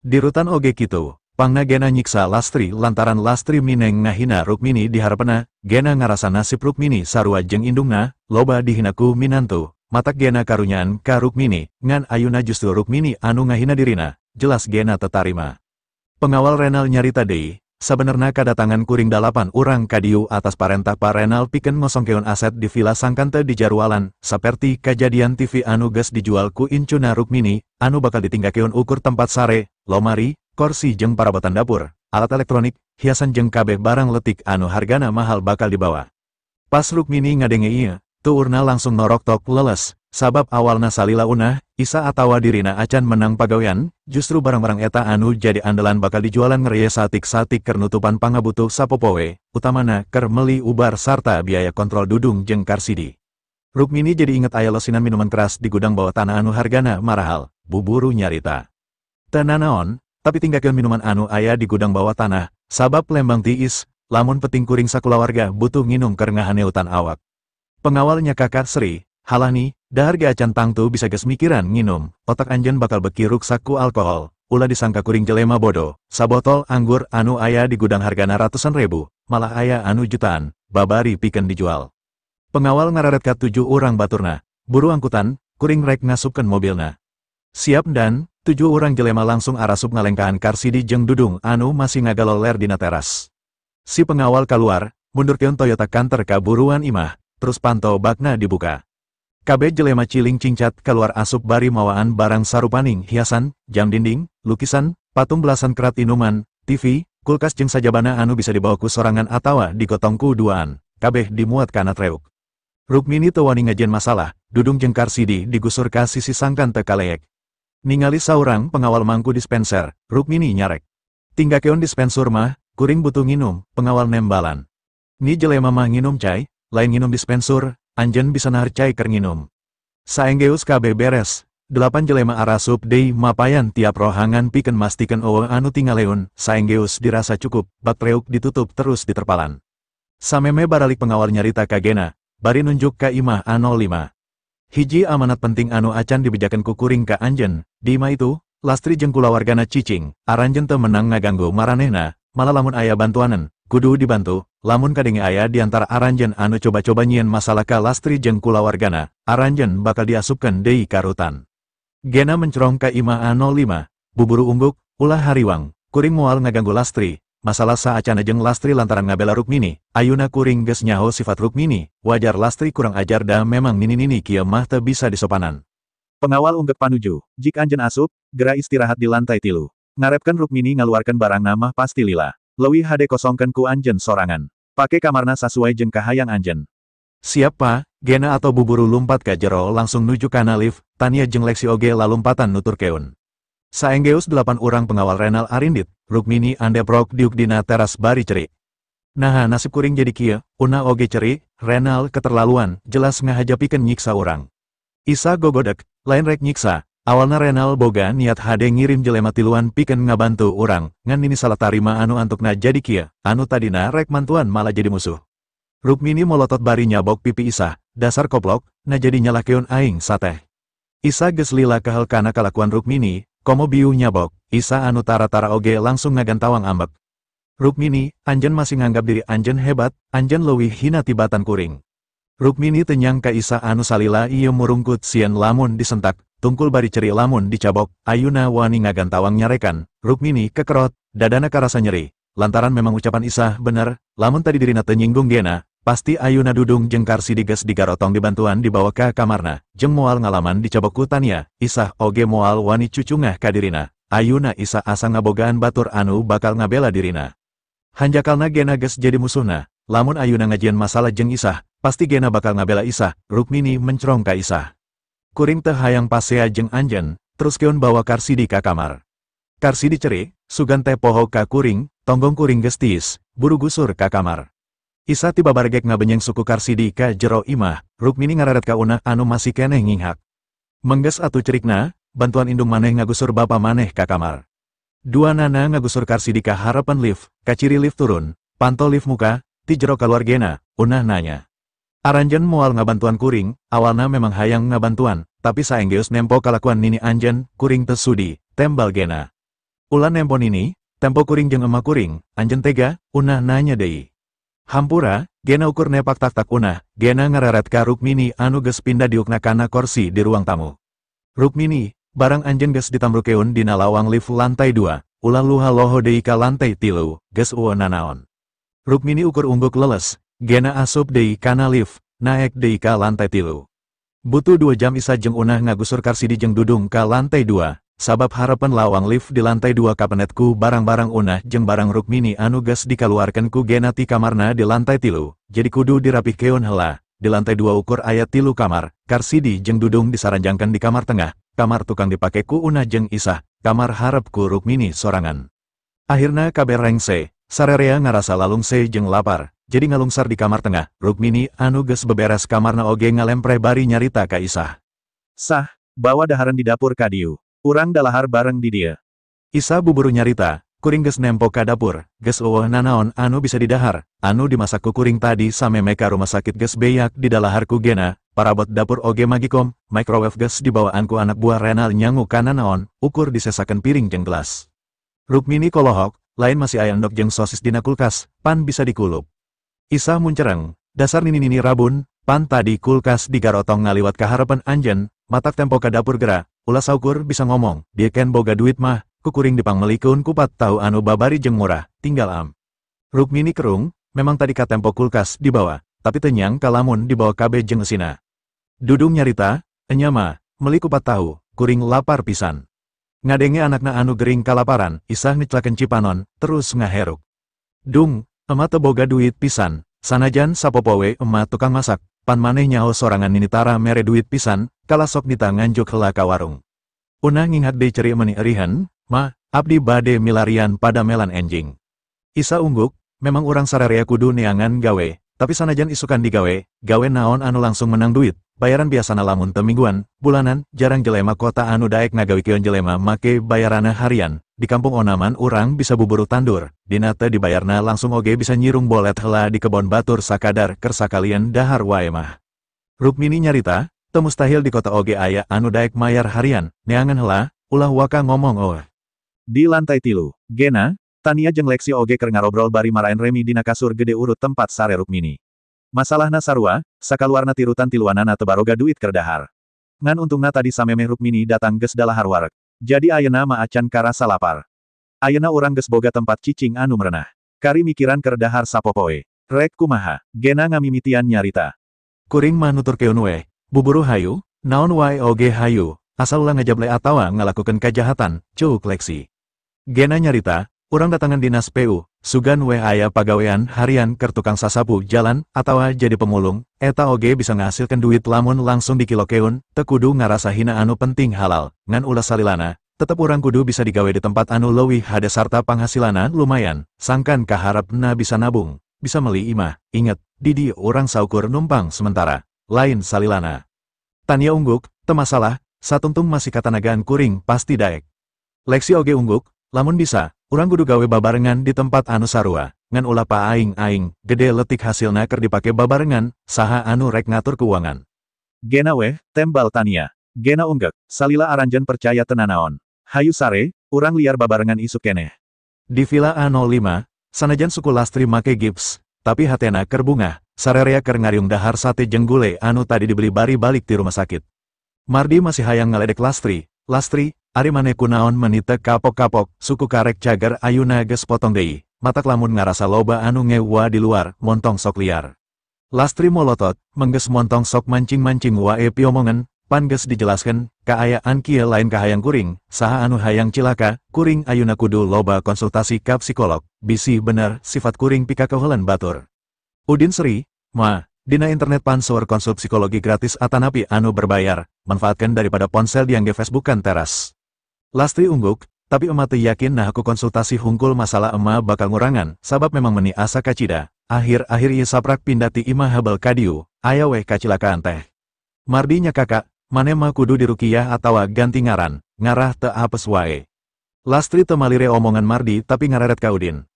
Di rutan oge kitu. Pangna Gena nyiksa Lastri lantaran Lastri mineng ngahina Rukmini diharepna, Gena ngarasa nasib Rukmini sarua jeung indungna, loba dihina ku minantu, matak Gena karunyaan ka Rukmini, ngan ayuna justru Rukmini anu ngahina dirina, jelas Gena tetarima. Pengawal Renal nyarita deui, sabenerna kadatangan kuring 8 urang kadieu atas parentah Pak Renal pikeun ngosongkeun aset di villa sangkan teu dijarualan, saperti kajadian TV anu geus dijual ku incuna Rukmini, anu bakal ditinggakeun ukur tempat sare, lomari, kursi jeung parabotan dapur, alat elektronik, hiasan jeung kabeh barang letik anu hargana mahal bakal dibawa. Pas Rukmini ngadenge ieu, tuurna langsung norok tok leles, sabab awalna salila unah, Isa atawa dirina acan menang pagawean, justru barang-barang eta anu jadi andalan bakal dijualan ngereye satik-satik keur nutupan pangabutuh sapopowe, utamana keur meuli ubar sarta biaya kontrol Dudung jeung Karsidi. Rukmini jadi inget aya losinan minuman keras di gudang bawah tanah anu hargana marahal, buburu nyarita. Teu nanaon, tapi tinggalkeun minuman anu aya di gudang bawah tanah, sabab lembang tiis, lamun peting kuring sakulawarga butuh nginum keur ngahaneutan awak. Pengawalnya kakak Sri, halah nih, dahar ge acan tangtu bisa geus mikiran nginum, otak anjeun bakal beki ruksak ku alkohol, ulah disangka kuring jelema bodoh, sabotol anggur anu aya di gudang hargana ratusan ribu, malah aya anu jutaan, babari pikeun dijual. Pengawal ngararet ka 7 urang baturna, buru angkutan, kuring rek ngasupkeun mobilna. Siap dan, 7 urang jelema langsung arasup ngalengkahan Karsidi jeung Dudung anu masih ngagaloler dina teras. Si pengawal kaluar, mundurkeun Toyota Canter ka buruan imah, terus panto bakna dibuka. Kabeh jelema ciling cingcat keluar asup bari mawaan barang sarupaning hiasan, jam dinding, lukisan, patung belasan kerat inuman, TV, kulkas jeung sajabana anu bisa dibawa ku sorangan atawa digotong ku duaan, kabeh dimuat kana treuk. Rukmini teu wani ngajieun masalah, Dudung jeung Karsidi digusur ka sisi sangkan teu kaleek. Ningali saurang pengawal mangku dispenser, Rukmini nyarek. Tinggakeun dispenser mah, kuring butuh nginum, pengawal nembalan. Ni jelema mah nginum cai, lain nginum dispenser, anjeun bisa nahar cai keur nginum. Saenggeus kabeh beres, 8 jelema arasup deui mapayan tiap rohangan pikeun mastikeun euweuh anu tingaleun, saenggeus dirasa cukup, bak treuk ditutup terus diterpalan. Sameme baralik pengawal nyarita ka Gena, bari nunjuk ka imah A05. Hiji amanat penting anu acan dibejakeun ku kuring ka anjeun, di imah itu, Lastri jeung kulawargana cicing, aranjeun teu menang ngaganggu maranehna, malah lamun aya bantuanen, kudu dibantu, lamun kadenge aya di antara aranjeun anu coba-coba nyieun masalah ka Lastri jeung kulawargana, aranjeun bakal diasupkeun deui ka rutan. Gena mencerong ka imah A05, buburu ungguk, ulah hariwang, kuring moal ngaganggu Lastri, masalah saacana jeung Lastri lantaran ngabela Rukmini, ayuna kuring geus nyaho sifat Rukmini, wajar Lastri kurang ajar da memang nini-nini kieu mah teu bisa disopanan. Pengawal unggek panuju, jik anjeun asup, gera istirahat di lantai 3. Ngarepkeun Rukmini ngaluarkeun barangna mah pasti lila. Leuwih hade kosongkeun ku anjeun sorangan. Pake kamarna sasuai jeung kahayang anjeun. Siap pa, Gena atau buburu lumpat ka jero langsung nuju kana lift, Tania jeung Lexi oge lalumpatan nuturkeun. Saenggeus 8 urang pengawal Renal arindit, Rukmini andeprok diuk dina teras bari cerik. Naha nasib kuring jadi kieu, una oge cerik, Renal keterlaluan, jelas ngahajapikeun nyiksa urang. Isa gogodek, lain rek nyiksa, awalna Renal boga niat hade ngirim jelema tiluan pikeun ngabantu urang, ngan nini salah tarima anu antukna jadi kieu, anu tadina rek mantuan malah jadi musuh. Rukmini molotot bari nyabok pipi Isa, dasar koplok, na jadi nyalakeun aing sateh. Isa geus lila kehel kana kalakuan Rukmini, komo biu nyabok, Isa anu tara-tara oge langsung ngagantawang ambek. Rukmini, anjeun masih nganggap diri anjeun hebat, anjeun leuwih hina tibatan kuring. Rukmini tenyang ka Isa anu salila ieu murungkut sieun lamun disentak, tungkul bari ceri lamun dicabok, ayuna wani ngagantawang nyarekan, Rukmini kekerot, dadana karasa nyeri, lantaran memang ucapan Isa bener, lamun tadi dirina teu nyinggung Gena, pasti ayuna Dudung jeung Karsidi geus digarotong dibantuan dibawa ka kamarna, jeung moal ngalaman dicabok ku Tania, Isah oge moal wani cucungah ka dirina, ayuna Isa asa ngabogaan batur anu bakal ngabela dirina. Hanjakalna Gena geus jadi musuhna, lamun ayuna ngajieun masalah jeung Isah, pasti Gena bakal ngabela Isah, Rukmini mencrong ka Isah. Kuring teh hayang pasea jeung anjeun, teruskeun bawa Karsidi ka kamar. Karsidi cerik, sugan teh poho ka kuring, tonggong kuring geus tiis, buru gusur ka kamar. Isa tiba baregek ngabenyeng suku Karsidi ka jero imah, Rukmini ngareret ka unah anu masih keneh nginghak. Mengges atuh cerikna, bantuan indung maneh ngagusur bapa maneh ka kamar. Dua nana ngagusur Karsidi ka harapan lift, kaciri lift turun, panto lift muka, ti jero kaluar Gena, unah nanya. Aranjen moal ngabantuan kuring, awalna memang hayang ngabantuan, tapi saenggeus nempo kalakuan nini anjen, kuring teu sudi, tembal Gena. Ulah nempo nini, tempo kuring jeung emak kuring, anjen tega, unah nanya deui. Hampura, Gena ukur nepak tak-tak unah, Gena ngareret ka Rukmini anu geus pindah diukna kana korsi di ruang tamu. Rukmini, barang anjeun geus ditamrukeun dina lawang lift lantai 2, ulah luha loho deui ka lantai 3, geus eueuh nanaon. Rukmini ukur ungguk leles, Gena asup deui kana lift, naek deui ka lantai 3. Butuh 2 jam Isa jeung unah ngagusur Karsidi jeung Dudung ka lantai 2, sabab harapan lawang lift di lantai 2 kapenet ku barang-barang unah jeung barang Rukmini anu geus dikaluarkeun ku Gena ti kamarna di lantai 3, jadi kudu dirapihkeun heula. Di lantai 2 ukur aya 3 kamar, Karsidi jeung Dudung disaranjangkeun di kamar tengah, kamar tukang dipake ku unah jeung Isah, kamar harep ku Rukmini sorangan. Akhirna kabeh rengse, sarerea ngarasa lalungse jeung lapar, jadi ngalungsar di kamar tengah. Rukmini anu geus beberes kamarna oge ngalempre bari nyarita ka Isah. Sah, bawa dahareun di dapur ka dieu. Urang dalahar bareng di dieu. Isa buburu nyarita, kuring geus nempo ka dapur, geus eueuh nanaon anu bisa didahar, anu dimasak ku kuring tadi sameme ka rumah sakit geus beak di dalahar ku Gena, parabot dapur oge magikom, microwave geus dibawaan ku anak buah Renal nyangu kana naon, ukur disesakeun piring jeung gelas. Rukmini kolohok, lain masih aya endog jeung sosis dina kulkas, pan bisa dikulup. Isa muncereng, dasar nini-nini rabun, pan tadi kulkas digarotong ngaliwat ka harapan anjeun, matak tempo ka dapur gera, ulah saukur bisa ngomong, dia ken boga duit mah, kukuring dipangmelikeun kupat tahu anu babari jeung murah, tinggal am. Rukmini kerung, memang tadi ka tempo kulkas dibawa, tapi tenyang kalamun dibawa kabeh jeung eusina. Dudung nyarita, enya mah, meuli kupat tahu, kuring lapar pisan. Ngadenge anakna anu gering kalaparan, Isah ngeclakeun cipanon, terus ngaheruk. Dung, ema teu boga duit pisan, sanajan sapopowe ema tukang masak, pan maneh nyaho sorangan ninitara mere duit pisan, kalasok nita nganjuk heula ka warung. Unah nginghak deui ceri meuni erihan, ma, abdi bade milarian padamelan enjing. Isa ungguk, memang urang sararea kudu neangan gawe, tapi sanajan isukan digawe, gawe naon anu langsung menang duit, bayaran biasana lamun teu mingguan, bulanan, jarang jelema kota anu daek ngagawikeun jelema make bayarana harian, di kampung onaman urang bisa buburu tandur, dina teu dibayarna langsung oge bisa nyirung bolet heula di kebon batur sakadar kersakalian dahar wae mah. Rukmini nyarita, teu mustahil di kota oge aya anu daek mayar harian, neangan heula, ulah waka ngomong oh. Di lantai 3, Gena, Tania jeung Lexi oge keur ngarobrol bari maraen remi dina kasur gede urut tempat sare Rukmini. Masalahna sarua, sakaluarna tirutan tiluanana teu baroga duit keur dahar. Ngan untungna tadi samemeh Rukmini datang geus dalahar wareg. Jadi ayeuna mah acan karasa lapar. Ayeuna urang geus boga tempat cicing anu merenah. Kari mikiran keur dahar sapopoe. Rek kumaha, Gena ngamimitian nyarita. Kuring mah nuturkeun weh, buburu hayu, naon wae oge hayu, asal ulah ngajable atawa ngalakukeun kajahatan, ceuk Lexi. Gena nyarita, urang datangan dinas PU, sugan weh aya pagawean harian keur tukang sasapu jalan, atawa jadi pemulung, eta oge bisa ngahasilkeun duit lamun langsung dikilokeun, teu kudu ngarasa hina anu penting halal, ngan ulah salilana, tetep urang kudu bisa digawe di tempat anu leuwih hade sarta panghasilana lumayan, sangkan kaharepna bisa nabung, bisa meli imah, inget, di urang saukur numpang sementara, lain salilana. Tania ungguk, teu masalah, satungtung masih katanagaan kuring pasti daek. Lexi oge ungguk, lamun bisa, urang kudu gawe babarengan di tempat anu sarua, ngan ulah paaing-aing, gede letik hasilna keur dipake babarengan, saha anu rek ngatur keuangan. Gena weh, tembal Tania. Gena unggek, salila aranjeun percaya tenanaon. Hayu sare, urang liar babarengan isuk keneh. Di Villa A05, sanajan suku Lastri make gips, tapi hatena keur bungah, sarerea keur ngariung dahar sate jeung gule anu tadi dibeli bari balik ti rumah sakit. Mardi masih hayang ngaledek Lastri, Lastri, ari maneh kunaon meni teu kapok-kapok, suku karek cager ayuna geus potong deui, matak lamun ngarasa loba anu ngewa di luar, montong sok liar. Lastri molotot, mengges montong sok mancing-mancing wae piomongan, pan geus dijelaskeun, kaayaan kieu lain kahayang kuring, saha anu hayang cilaka, kuring ayuna kudu loba konsultasi ka psikolog, bisi bener sifat kuring pikakeuheulan batur. Udin seri, ma, dina internet pansor konsul psikologi gratis atanapi anu berbayar, manfaatkan daripada ponsel diangge Facebookan teras. Lastri ungguk, tapi ema teu yakin nah aku konsultasi hungkul masalah ema bakal ngurangan, sabab memang meni asa kacida, akhir-akhir ieu saprak pindah ti imah habel kadiu, aya weh kacilakaan teh. Mardi nya kakak, maneh mah kudu dirukiah atawa ganti ngaran, ngarah teu apes wae. Lastri teu malire omongan Mardi tapi ngareret ka Udin.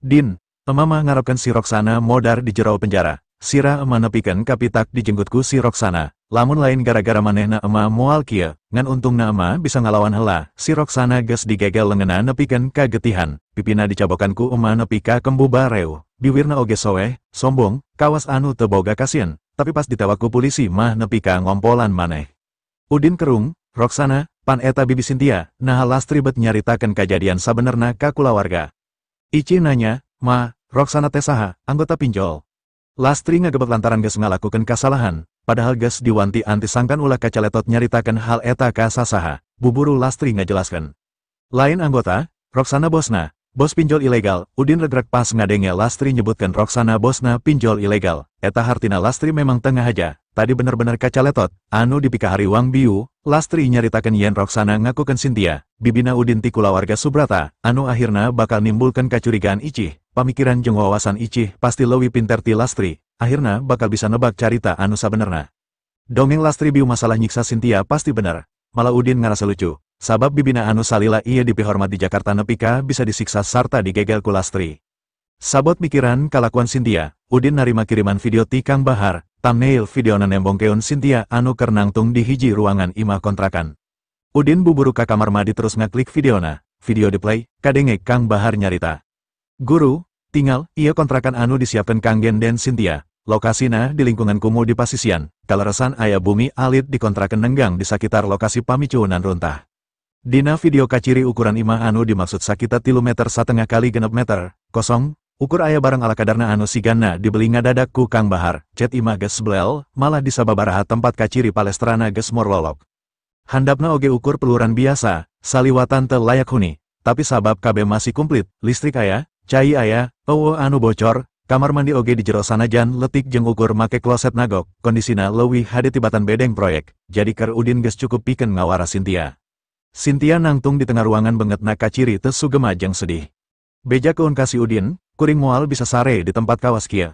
Din, ema mah ngarepkeun si Roksana modar di jero penjara, sirah ema nepikeun kapitak dijenggutku si Roksana, lamun lain gara-gara manehna ema moal kieu, ngan untungna ema bisa ngalawan heula, si Roksana geus digegel leungeunna nepikeun ka getihan, pipina dicabokan ku ema nepi ka kembu bareu, biwirna oge soeh, sombong, kawas anu teu boga kasieun, tapi pas ditewak ku polisi mah nepi ka ngompolan maneh. Udin kerung, Roksana, pan eta bibi Cynthia, naha Lastri bet nyaritakeun kajadian sabenerna ka kulawarga. Ici nanya, ma, Roksana teh saha, anggota pinjol. Lastri ngagebet lantaran geus ngalakukeun kasalahan, padahal geus diwanti-anti sangkan ulah kacaletot nyaritakeun hal eta ka sasaha, buburu Lastri ngajelaskeun. Lain anggota, Roksana bosna, bos pinjol ilegal, Udin regrek pas ngadenge Lastri nyebutkeun Roksana bosna pinjol ilegal, eta hartina Lastri memang tengah aja, tadi bener-bener kacaletot, anu dipikahariwang biu, Lastri nyaritakeun yen Roksana ngakukeun Cynthia, bibina Udin ti kulawarga Subrata, anu akhirna bakal nimbulkeun kacurigaan Icih, pamikiran jeung wawasan Icih pasti leuwih pinter ti Lastri, akhirna bakal bisa nebak carita anu sabenerna. Dongeng Lastri biu masalah nyiksa Cynthia pasti bener, malah Udin ngarasa lucu, sabab bibina anu salila ieu dipihormat di Jakarta nepi ka bisa disiksa sarta digegel ku Lastri. Sabot mikiran kalakuan Cynthia, Udin narima kiriman video ti Kang Bahar, thumbnail videona nembongkeun Cynthia anu keur nangtung di hiji ruangan imah kontrakan. Udin buburu ka kamar mandi terus ngaklik videona, video diplay, kadenge Kang Bahar nyarita. Guru, tinggal, ieu kontrakan anu disiapkeun kangge Den Cynthia, lokasina di lingkungan kumuh di pasisian, kaleresan aya bumi alit dikontrakan nenggang di sakitar lokasi pamicuunan runtah. Dina video kaciri ukuran imah anu dimaksud sakitar 3,5 meter kali 6 meter, kosong, ukur aya barang ala kadarna anu sigana dibeli ngadadak ku Kang Bahar, cet imah geus blel, malah disababaraha tempat kaciri palestrana geus morlolok. Handapna oge ukur peluran biasa, saliwatan teu layak huni, tapi sabab KB masih komplit, listrik aya, cai aya, eueuh anu bocor, kamar mandi oge di jero sanajan letik jeung ukur make kloset nagok, kondisina leuwih hade tibatan bedeng proyek, jadi keur Udin geus cukup pikeun ngawara Cynthia. Cynthia nangtung di tengah ruangan bengetna kaciri teu sugema jeung sedih. Beja keun ka si Udin, kuring moal bisa sare di tempat kawas kieu.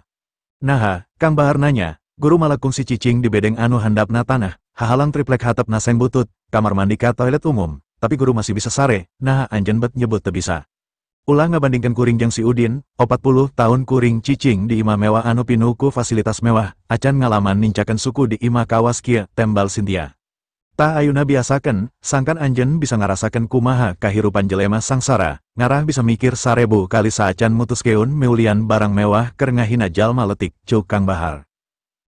Naha, Kang Bahar nanya, guru malah kungsi cicing di bedeng anu handapna tanah, hahalang triplek hatepna seng butut, kamar mandi ka toilet umum, tapi guru masih bisa sare, naha anjeun bet nyebut teu bisa. Ulah ngabandingkeun kuring jeung si Udin, 40 tahun kuring cicing di imah mewah anu pinuh ku fasilitas mewah, acan ngalaman nincakeun suku di imah kawas kieu, tembal Cynthia. Tah ayuna biasakeun, sangkan anjeun bisa ngarasakeun kumaha kahirupan jelema sangsara, ngarah bisa mikir 1000 kali saacan mutuskeun meulian barang mewah keur ngahina jalma letik, cuk Kang Bahar.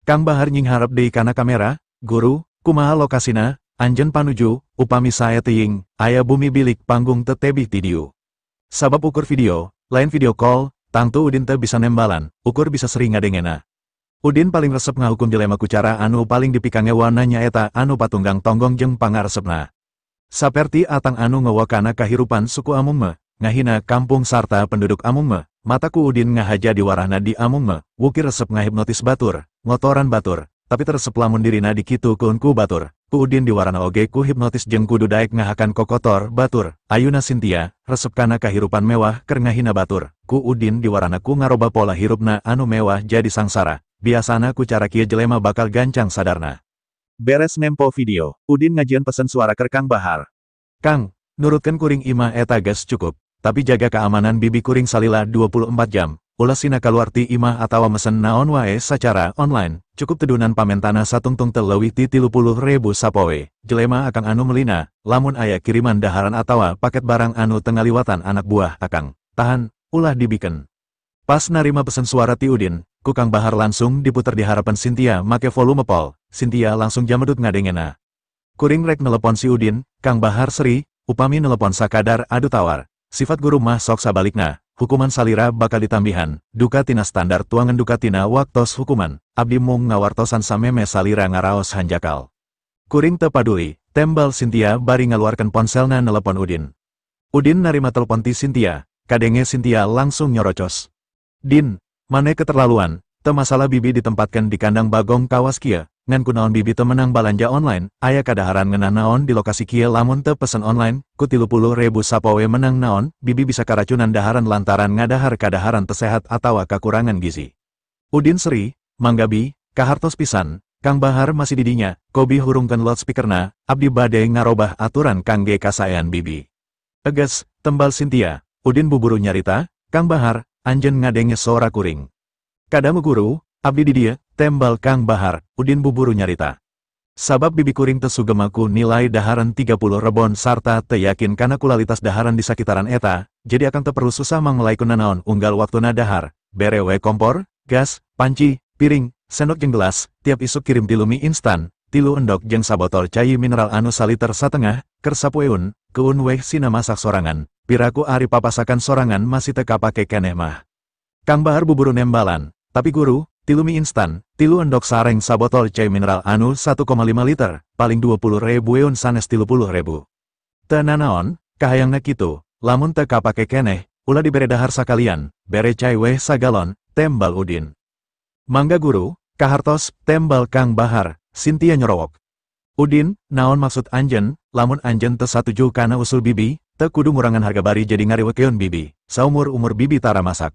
Kang Bahar nyingharep deui kana kamera, guru, kumaha lokasina, anjeun panuju, upami sae teuing, aya bumi bilik panggung tetebih ti dieu. Sabab ukur video, lain video call, tangtu Udin teu bisa nembalan, ukur bisa sering ngadengena. Udin paling resep ngahukum jelema ku cara anu paling dipikangewana nyaeta anu patunggang tonggong jeung pangaresepna. Saperti atang anu ngewakana kahirupan suku Amungme, ngahina kampung sarta penduduk Amungme, mataku Udin ngahaja diwarahna di Amungme, wukir resep ngahipnotis batur, ngotoran batur, tapi teresep lamun dirina dikitukeun ku batur, ku Udin diwarana oge ku hipnotis jeung kudu daek ngahakan kokotor batur, ayuna Cynthia, resep kana kahirupan mewah keur ngahina batur, ku Udin diwarana ku ngaroba pola hirupna anu mewah jadi sangsara, biasana ku cara kieu jelema bakal gancang sadarna. Beres nempo video, Udin ngajieun pesen suara keur Kang Bahar. Kang, nurutkeun kuring imah eta geus cukup, tapi jaga keamanan bibi kuring salila 24 jam. Ulah sina kaluar ti imah atawa mesen naon wae sacara online, cukup tedunan pamentana satungtung teu leuwih ti 30.000 sapoe, jelema akang anu melina, lamun aya kiriman daharan atawa paket barang anu teu ngaliwatan anak buah akang, tahan, ulah dibiken. Pas narima pesen suara ti Udin, ku Kang Bahar langsung diputer di harapan Cynthia make volume pol, Cynthia langsung jamedut ngadengena. Kuring rek nelepon si Udin, Kang Bahar seri, upami nelepon sakadar adu tawar, sifat guru mah sok sabalikna. Hukuman salira bakal ditambihan, duka tina standar tuangan duka tina waktos hukuman, abdi mung ngawartosan sameme salira ngaraos hanjakal. Kuring teu paduli, tembal Cynthia bari ngaluarkeun ponselna nelepon Udin. Udin narima telepon ti Cynthia, kadenge Cynthia langsung nyorocos. Din, mane keterlaluan, teu masalah bibi ditempatkan di kandang bagong kawas kieu, ngan kunaon bibi teu menang balanja online, aya kadaharan ngeunah naon di lokasi kieu lamun teu pesen online, ku 30.000 sapoe menang naon, bibi bisa karacunan daharan lantaran ngadahar kadaharan teu sehat atawa kakurangan gizi. Udin seri, mangga bi, kahartos pisan, Kang Bahar masih didinya, kobi hurungkeun loudspeakerna, abdi bade ngarobah aturan kangge kasaean bibi. Eges, tembal Cynthia, Udin buburu nyarita, Kang Bahar, anjeun ngadenge sora kuring. Kadamu guru, abdi di dieu, tembal Kang Bahar, Udin buburu nyarita. Sabab bibi kuring teu sugema ku nilai daharan 30 rebon sarta teu yakin kana kualitas daharan di sakitaran eta, jadi akang teu perlu susah mangmelaikeun nanaon unggal waktuna dahar, bere we kompor, gas, panci, piring, sendok jeung gelas, tiap isuk kirim 3 mie instan, 3 endok jeung sabotol cai mineral anu saliter satengah, keur sapoeun, keun weh sina masak sorangan, piraku ari papasakan sorangan masih teu kapake keneh mah. Kang Bahar buburu nembalan, tapi guru, 3 mie instan, 3 endok sareng sabotol cai mineral anu 1,5 liter, paling 20.000 eun sanes 30.000. Teu nanaon, kahayangna kitu, lamun teu kapake keneh, ulah dibere dahar sakalian, bere cai weh sagalon, tembal Udin. Mangga guru, kahartos, tembal Kang Bahar, Cynthia nyorowok. Udin, naon maksud anjeun, lamun anjeun teu satuju kana usul bibi, teu kudu ngurangan harga bari jadi ngariwekeun bibi, saumur-umur bibi tara masak.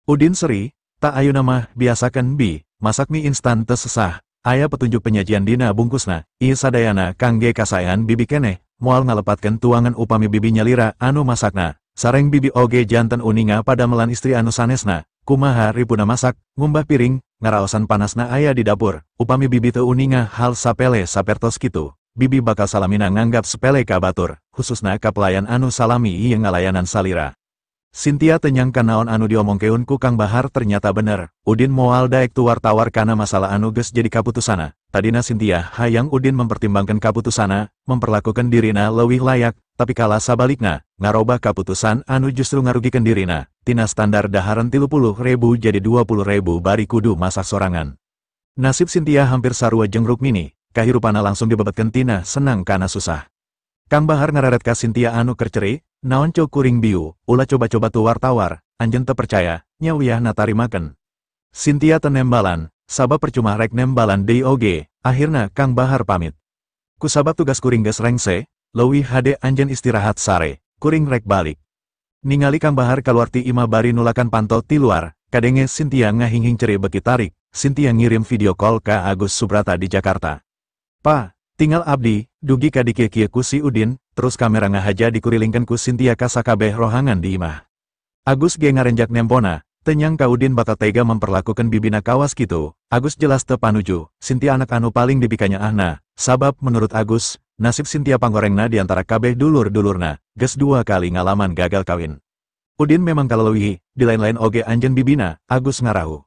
Udin seri, tak ayuna mah, biasakan bi, masak mie instan teu sesah, aya petunjuk penyajian dina bungkusna, ieu sadayana kangge kasaean bibi keneh, moal ngalepatkeun tuangan upami bibi nyalira anu masakna, sareng bibi oge janten uninga padamelan istri anu sanesna, kumaha ripuna masak, ngumbah piring, ngaraosan panasna aya di dapur, upami bibi teu uninga hal sapele sapertos kitu, bibi bakal salamina nganggap sepele ka batur, khususna ka pelayan anu salami ieu ngalayanan salira. Cynthia teu nyangka naon anu diomongkeun ku Kang Bahar ternyata bener, Udin moal daek tuar-tawar kana masalah anu geus jadi kaputusana. Tadina Cynthia hayang Udin mempertimbangkan kaputusana, memperlakukan dirina leuwih layak, tapi kala sabalikna, ngarobah kaputusan anu justru ngarugikeun dirina, tina standar daharan 30.000 jadi 20.000 bari kudu masak sorangan. Nasib Cynthia hampir sarua jeung Rukmini, kahirupana langsung dibebetkeun tina senang kana susah. Kang Bahar ngareret ka Cynthia anu keur ceri, naon ceu kuring biu, ulah coba-coba tuar-tawar, anjeun teu percaya, nya wiyahna tarimakeun. Cynthia teu nembalan, sabab percuma rek nembalan deui oge, akhirna Kang Bahar pamit. Kusabab tugas kuring geus rengse, leuwih hade anjeun istirahat sare, kuring rek balik. Ningali Kang Bahar kaluar ti imah bari nulakan panto ti luar, kadenge Cynthia ngahinghing ceri beki tarik, Cynthia ngirim video call ka Agus Subrata di Jakarta. Pa, tinggal abdi, dugi ka dikieu-kieu ku si Udin, terus kamera ngahaja dikurilingkeun ku Cynthia ka sakabeh rohangan di imah. Agus ge ngarenjak nempona, teu nyangka Udin bakal tega memperlakukan bibina kawas kitu, Agus jelas teu panuju, Cynthia anak anu paling dipikanyaahna, sabab menurut Agus, nasib Cynthia panggorengna di antara kabeh dulur-dulurna, geus 2 kali ngalaman gagal kawin. Udin memang kaleuwihi, di lain-lain oge anjeun bibina, Agus ngarahu.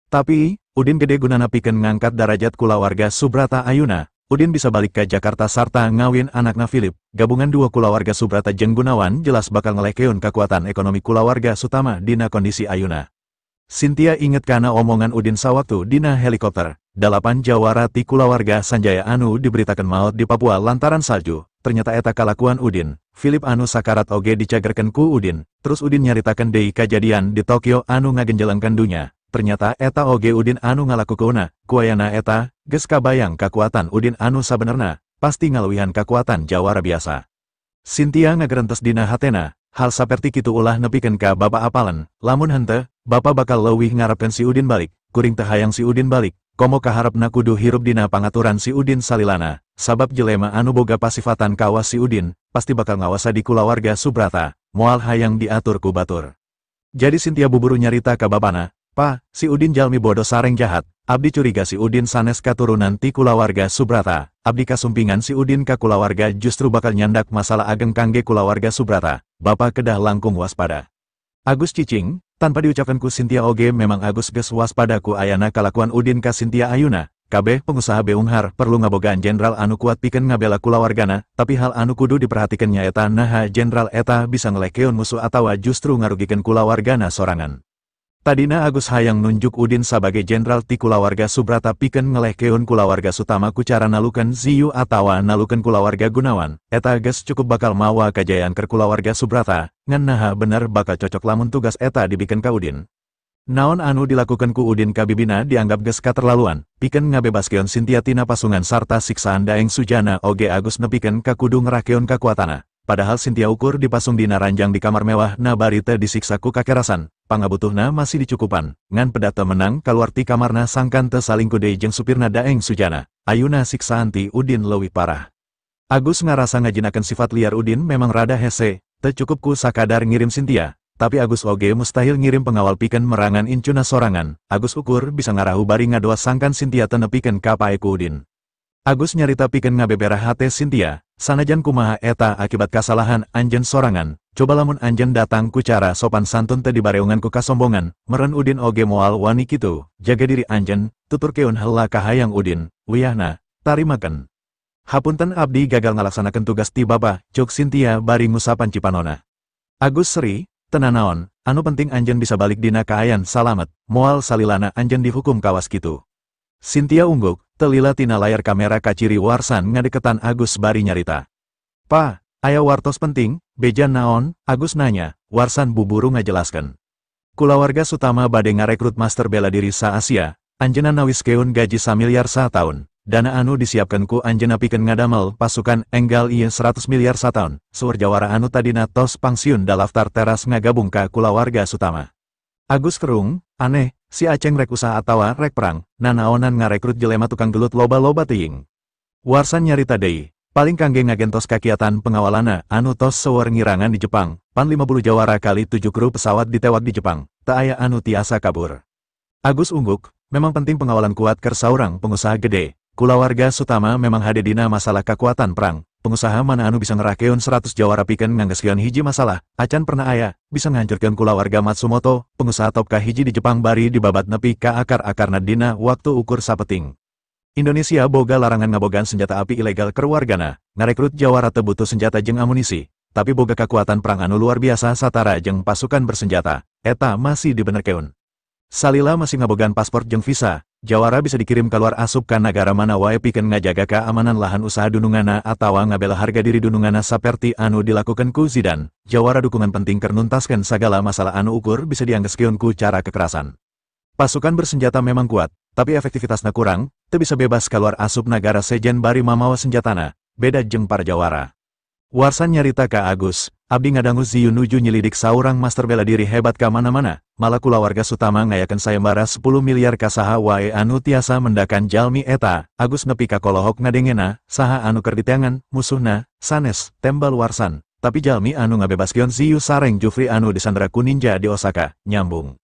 Tapi, Udin gede gunana pikeun ngangkat darajat kulawarga Subrata ayuna, Udin bisa balik ke Jakarta sarta ngawin anakna Philip, gabungan dua kulawarga Subrata jeung Gunawan jelas bakal ngelehkeun kekuatan ekonomi kulawarga Sutama dina kondisi ayuna. Cynthia inget kana omongan Udin sawaktu dina helikopter, 8 jawara ti kulawarga Sanjaya anu diberitakan maut di Papua lantaran salju, ternyata eta kalakuan Udin, Philip anu sakarat oge dicagerkeun ku Udin, terus Udin nyaritakeun deui kajadian di Tokyo anu ngagenjelengkeun dunya. Ternyata eta oge Udin anu ngalakukeunna, kuayana eta, geus kabayang kakuatan Udin anu sabenerna, pasti ngaluwihan kakuatan jawara biasa. Cynthia ngagerentes dina hatena, hal saperti kitu ulah nepikeun ka bapa apalen, lamun henteu, bapa bakal leuwih ngarepkeun si Udin balik, kuring teu hayang si Udin balik, komo kaharepna kudu hirup dina pangaturan si Udin salilana, sabab jelema anu boga pasifatan kawas si Udin, pasti bakal ngawasa di kulawarga Subrata, moal hayang diatur ku batur. Jadi Cynthia buburu nyarita ka bapana, Pa, si Udin jalmi bodoh sareng jahat, abdi curiga si Udin sanes katurunan ti kulawarga Subrata, abdi kasumpingan si Udin ka kulawarga justru bakal nyandak masalah ageng kangge kulawarga Subrata, bapa kedah langkung waspada. Agus cicing, tanpa diucapkan ku Cynthia oge memang Agus geus waspada ku ayana kalakuan Udin ka Cynthia ayuna, kabeh pengusaha beunghar perlu ngabogaan jenderal anu kuat pikeun ngabela kulawargana, tapi hal anu kudu diperhatikan nyaeta naha jenderal eta bisa ngelekeun musuh atawa justru ngarugikeun kulawargana sorangan. Tadina Agus hayang nunjuk Udin sabagai jenderal ti kulawarga Subrata pikeun ngelehkeun kulawarga Sutama ku cara nalukeun Ziyu atawa nalukeun kulawarga Gunawan, eta geus cukup bakal mawa kajayaan keur kulawarga Subrata, ngan naha bener bakal cocok lamun tugas eta dibikeun ka Udin. Naon anu dilakukeun ku Udin ka bibina dianggap geus katerlaluan, pikeun ngabebaskeun Cynthia tina pasungan sarta siksaan Daeng Sujana oge Agus nepikeun ka kudu ngerakeun kakuatana. Padahal Cynthia ukur dipasung dina ranjang di kamar mewah na bari teu disiksa ku kakerasan, pangabutuhna masih dicukupan, ngan pedah teu menang kaluar ti kamarna sangkan teu salingkuh deui jeung supirna Daeng Sujana, ayuna siksaan ti Udin leuwih parah. Agus ngarasa ngajinakeun sifat liar Udin memang rada hese, teu cukup ku sakadar ngirim Cynthia, tapi Agus oge mustahil ngirim pengawal pikeun merangan incuna sorangan, Agus ukur bisa ngarahu bari ngadoa sangkan Cynthia teu nepikeun ka pae ku Udin. Agus nyarita pikeun ngabeberah hate Cynthia, sanajan kumaha eta akibat kasalahan anjeun sorangan, coba lamun anjeun datang ku cara sopan santun teu dibareungan ku kasombongan, meren Udin oge moal wani kitu, jaga diri anjeun, tuturkeun heula kahayang Udin, wiyahna, tarimakeun. Hapunten abdi gagal ngalaksanakeun tugas ti bapa, cuk Cynthia bari ngusapan cipanona. Agus seri, teu nanaon, anu penting anjeun bisa balik dina kaayan salamet, moal salilana anjeun dihukum kawas kitu. Cynthia ungguk, telila tina layar kamera kaciri Warsan ngadeketan Agus bari nyarita. Pa, aya wartos penting, beja naon, Agus nanya, Warsan buburu ngajelaskeun. Kulawarga Sutama bade ngarekrut master bela diri sa-Asia, anjeunna nawiskeun gaji 1 miliar sataun, dana anu disiapkeun ku anjeunna pikeun ngadamel pasukan enggal ieu 100 miliar sataun, seueur jawara anu tadina tos pangsiun dalaftar teras ngagabung ka kulawarga Sutama. Agus kerung, aneh, si Aceng rek usaha atawa rek perang, nanaonan ngarekrut jelema tukang gelut loba-loba teuing. Warsan nyarita deui, paling kangge ngagentos kakiatan pengawalana anu tos seueur ngirangan di Jepang, pan 50 jawara kali 7 kru pesawat ditewak di Jepang, teu aya anu tiasa kabur. Agus ungguk, memang penting pengawalan kuat keur saurang pengusaha gede, kulawarga Sutama memang hade dina masalah kakuatan perang. Pengusaha mana anu bisa ngerakeun 100 jawara pikeun nganggeskeun hiji masalah, acan pernah aya, bisa ngahancurkeun kulawarga Matsumoto, pengusaha top kahiji di Jepang bari dibabat nepi ka akar-akarna dina waktu ukur sapeting. Indonesia boga larangan ngabogaan senjata api ilegal keur wargana, ngarekrut jawara teu butuh senjata jeung amunisi, tapi boga kakuatan perang anu luar biasa satara jeung pasukan bersenjata, eta masih dibenerkeun. Salila masih ngabogaan paspor jeung visa, jawara bisa dikirim keluar asup ka nagara mana wae pikeun ngajaga keamanan lahan usaha dunungana atawa ngabela harga diri dunungana saperti anu dilakukan ku Zidane, jawara dukungan penting keur nuntaskeun sagala masalah anu ukur bisa dianggeskeun ku cara kekerasan. Pasukan bersenjata memang kuat, tapi efektivitasna kurang, teu bisa bebas keluar asup nagara sejen bari mamawa senjatana, beda jeung para jawara. Warsan nyarita ka Agus, abdi ngadangu Ziyu nuju nyelidik saurang master bela diri hebat ka mana-mana, malah kulawarga Sutama ngayakeun sayembara 10 miliar ka saha wae anu tiasa mendakan jalmi eta, Agus nepi ka kolohok ngadengena, saha anu keur diteangan, musuhna, sanes, tembal Warsan, tapi jalmi anu ngabebaskeun Ziyu sareng Jufri anu disandera ku ninja di Osaka, nyambung.